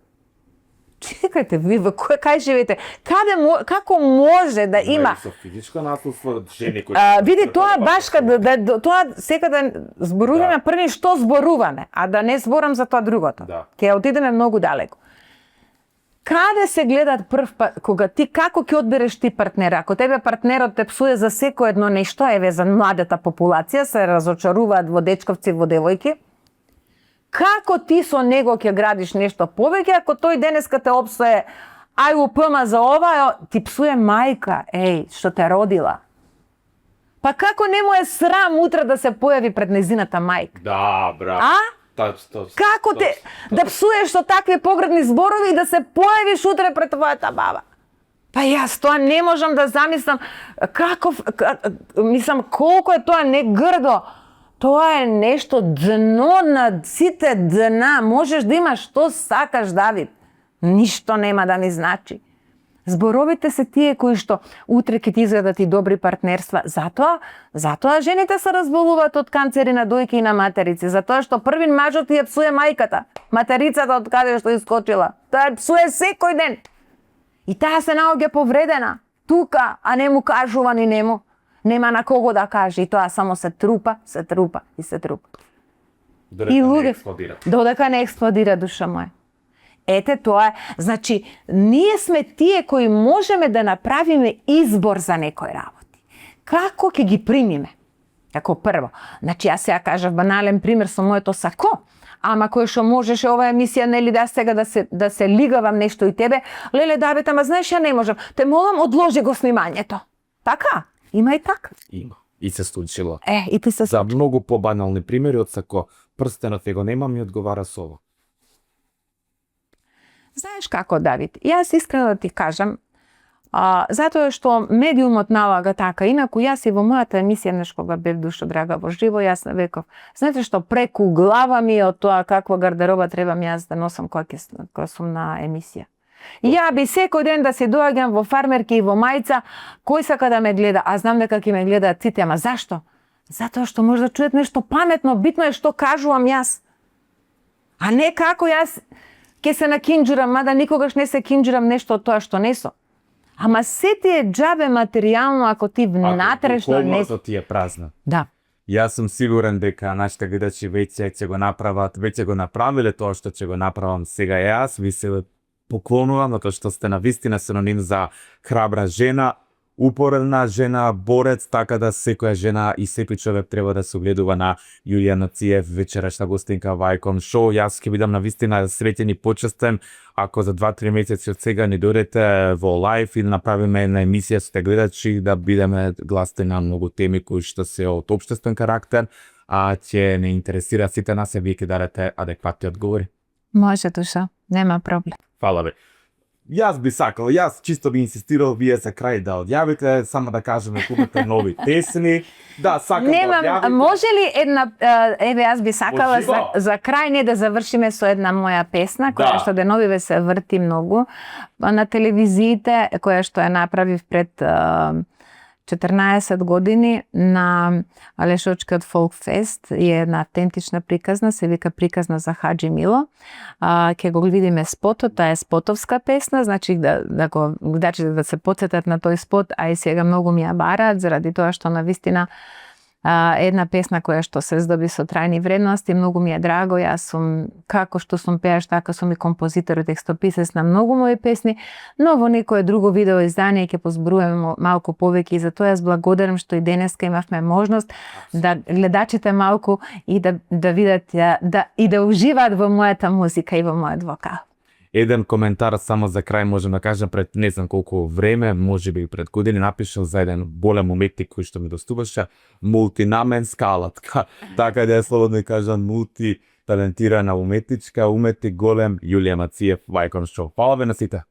Чекајте, ви кај живеете? Како може да има со физичко насилство жени кои види тоа баш тоа секаде зборуваме први што зборуваме, а да не зборам за тоа другото. Да. Ќе отидеме многу далеко. Каде се гледат прв пат кога ти како ќе одбереш ти партнер? Ако тебе партнерот те псуе за секое едно нешто, еве за младата популација се разочаруваат во дечковци, во девојки. Како ти со него ќе градиш нешто повеќе ако тој денеска те опсуе ај упма за ова, ти псуе мајка, што те родила. Па како не му е срам утре да се појави пред незината мајка? Да, бра. Како те да псуеш со такви погредни зборови и да се појавиш утре пред твојата баба? Па јас тоа не можам да замислам мислам колку е тоа негрдо. Тоа е нешто дно на сите дна. Можеш да имаш што сакаш, Давид. Ништо нема да ми значи. Зборовите се тие кои што утре ќе ти изгледат и добри партнерства. Затоа жените се разболуваат од канцери на дојки и на материци. Затоа што првин мажот ја псуе мајката. Материцата од каде што искочила. Тоа псуе секој ден. И таа се наоѓа повредена. Тука, а не му кажува ни нему. Нема на кого да каже и тоа само се трупа и се трупа. Додека не експлодира, душа моја. Ете тоа е, значи, ние сме тие кои можеме да направиме избор за некои работи. Како ќе ги примиме? Како прво, значи јас сега кажав банален пример со моето сако, ама кој што можеше ова емисија, нели да сега да се лигавам нешто и тебе, леле Давид, ама знаеш ја не можам, те молам одложи го снимањето. Така? Има и така. Има. И се случило. И ти се За многу побанални примери од сако прстенот го немам и одговара со ова. Знаеш како, Давид, јас искрено да ти кажам, затоа што медиумот налага така, инаку јас и во мојата емисија неш кога бев душо драга во живо, јас веков, знаете што преку глава ми од тоа каква гардероба требам јас да носам кога сум на емисија. Ја би секој ден да се доаѓам во фармерки и во мајца, кој сака да ме гледа, а знам дека ќе ме гледаат сите, ама зашто? Затоа што може да чует нешто паметно, битно е што кажувам јас. А не како јас ќе се накинџурам, мада никогаш не се кинџурам нешто од тоа што не сум. Ама се ти е џабе материјално ако ти внатрешно не... Ако ти е празна. Да. Јас сум сигурен дека нашите гледачи веќе ќе го направат, веќе го направиле тоа што ќе го направам сега јас, ви се поклонувам, затоа што сте навистина синоним за храбра жена, упорна жена, борец, така да секоја жена и секој човек треба да се огледува на Јулија Нациев, вечерашна гостинка во Icon Show. Јас ќе бидам навистина среќен и почестен ако за 2-3 месеци од сега не дојдете во лајв и да направиме една емисија со те гледачи, да бидеме гласни на многу теми кои што се од општествен карактер, а ќе не интересира сите нас и вие ќе дадете адекватни одговори. Може, душа, нема проблем. Фала ви. Јас би сакал, јас чисто би инсистирал вие за крај да одјавите, само да кажеме купите нови песни. Да, сакам да одјавите. Може ли една, еве јас би сакала за крај не да завршиме со една моја песна, која што деновиве се врти многу на телевизиите, која што ја направив пред 14 години на Алешочкиот Фолк Фест, и една автентична приказна, се вика Приказна за Хаџи Мило. Ќе го видиме спотот, таа е спотовска песна, значи да се потсетат на тој спот, а и сега многу ми ја бараат, заради тоа што навистина една песна која што се здоби со трајни вредности, многу ми е драго, јас сум, како што сум пееш, така сум и композитор и текстописец на многу мои песни, но во некое друго видео издание ќе позборуваме малку повеќе и за тоа јас благодарам што и денеска имавме можност да гледачите малку и да видат и да уживаат во мојата музика и во мојот вокал. Еден коментар само за крај можем да кажем, пред не знам колку време, можеби пред години, напишал за еден голем уметник кој што ми доступаше, мултинамен скалат. Така да ја слободно кажам, мултиталентирана уметничка, уметник голем Јулија Нациев во Icon Show. Фала ве на сите.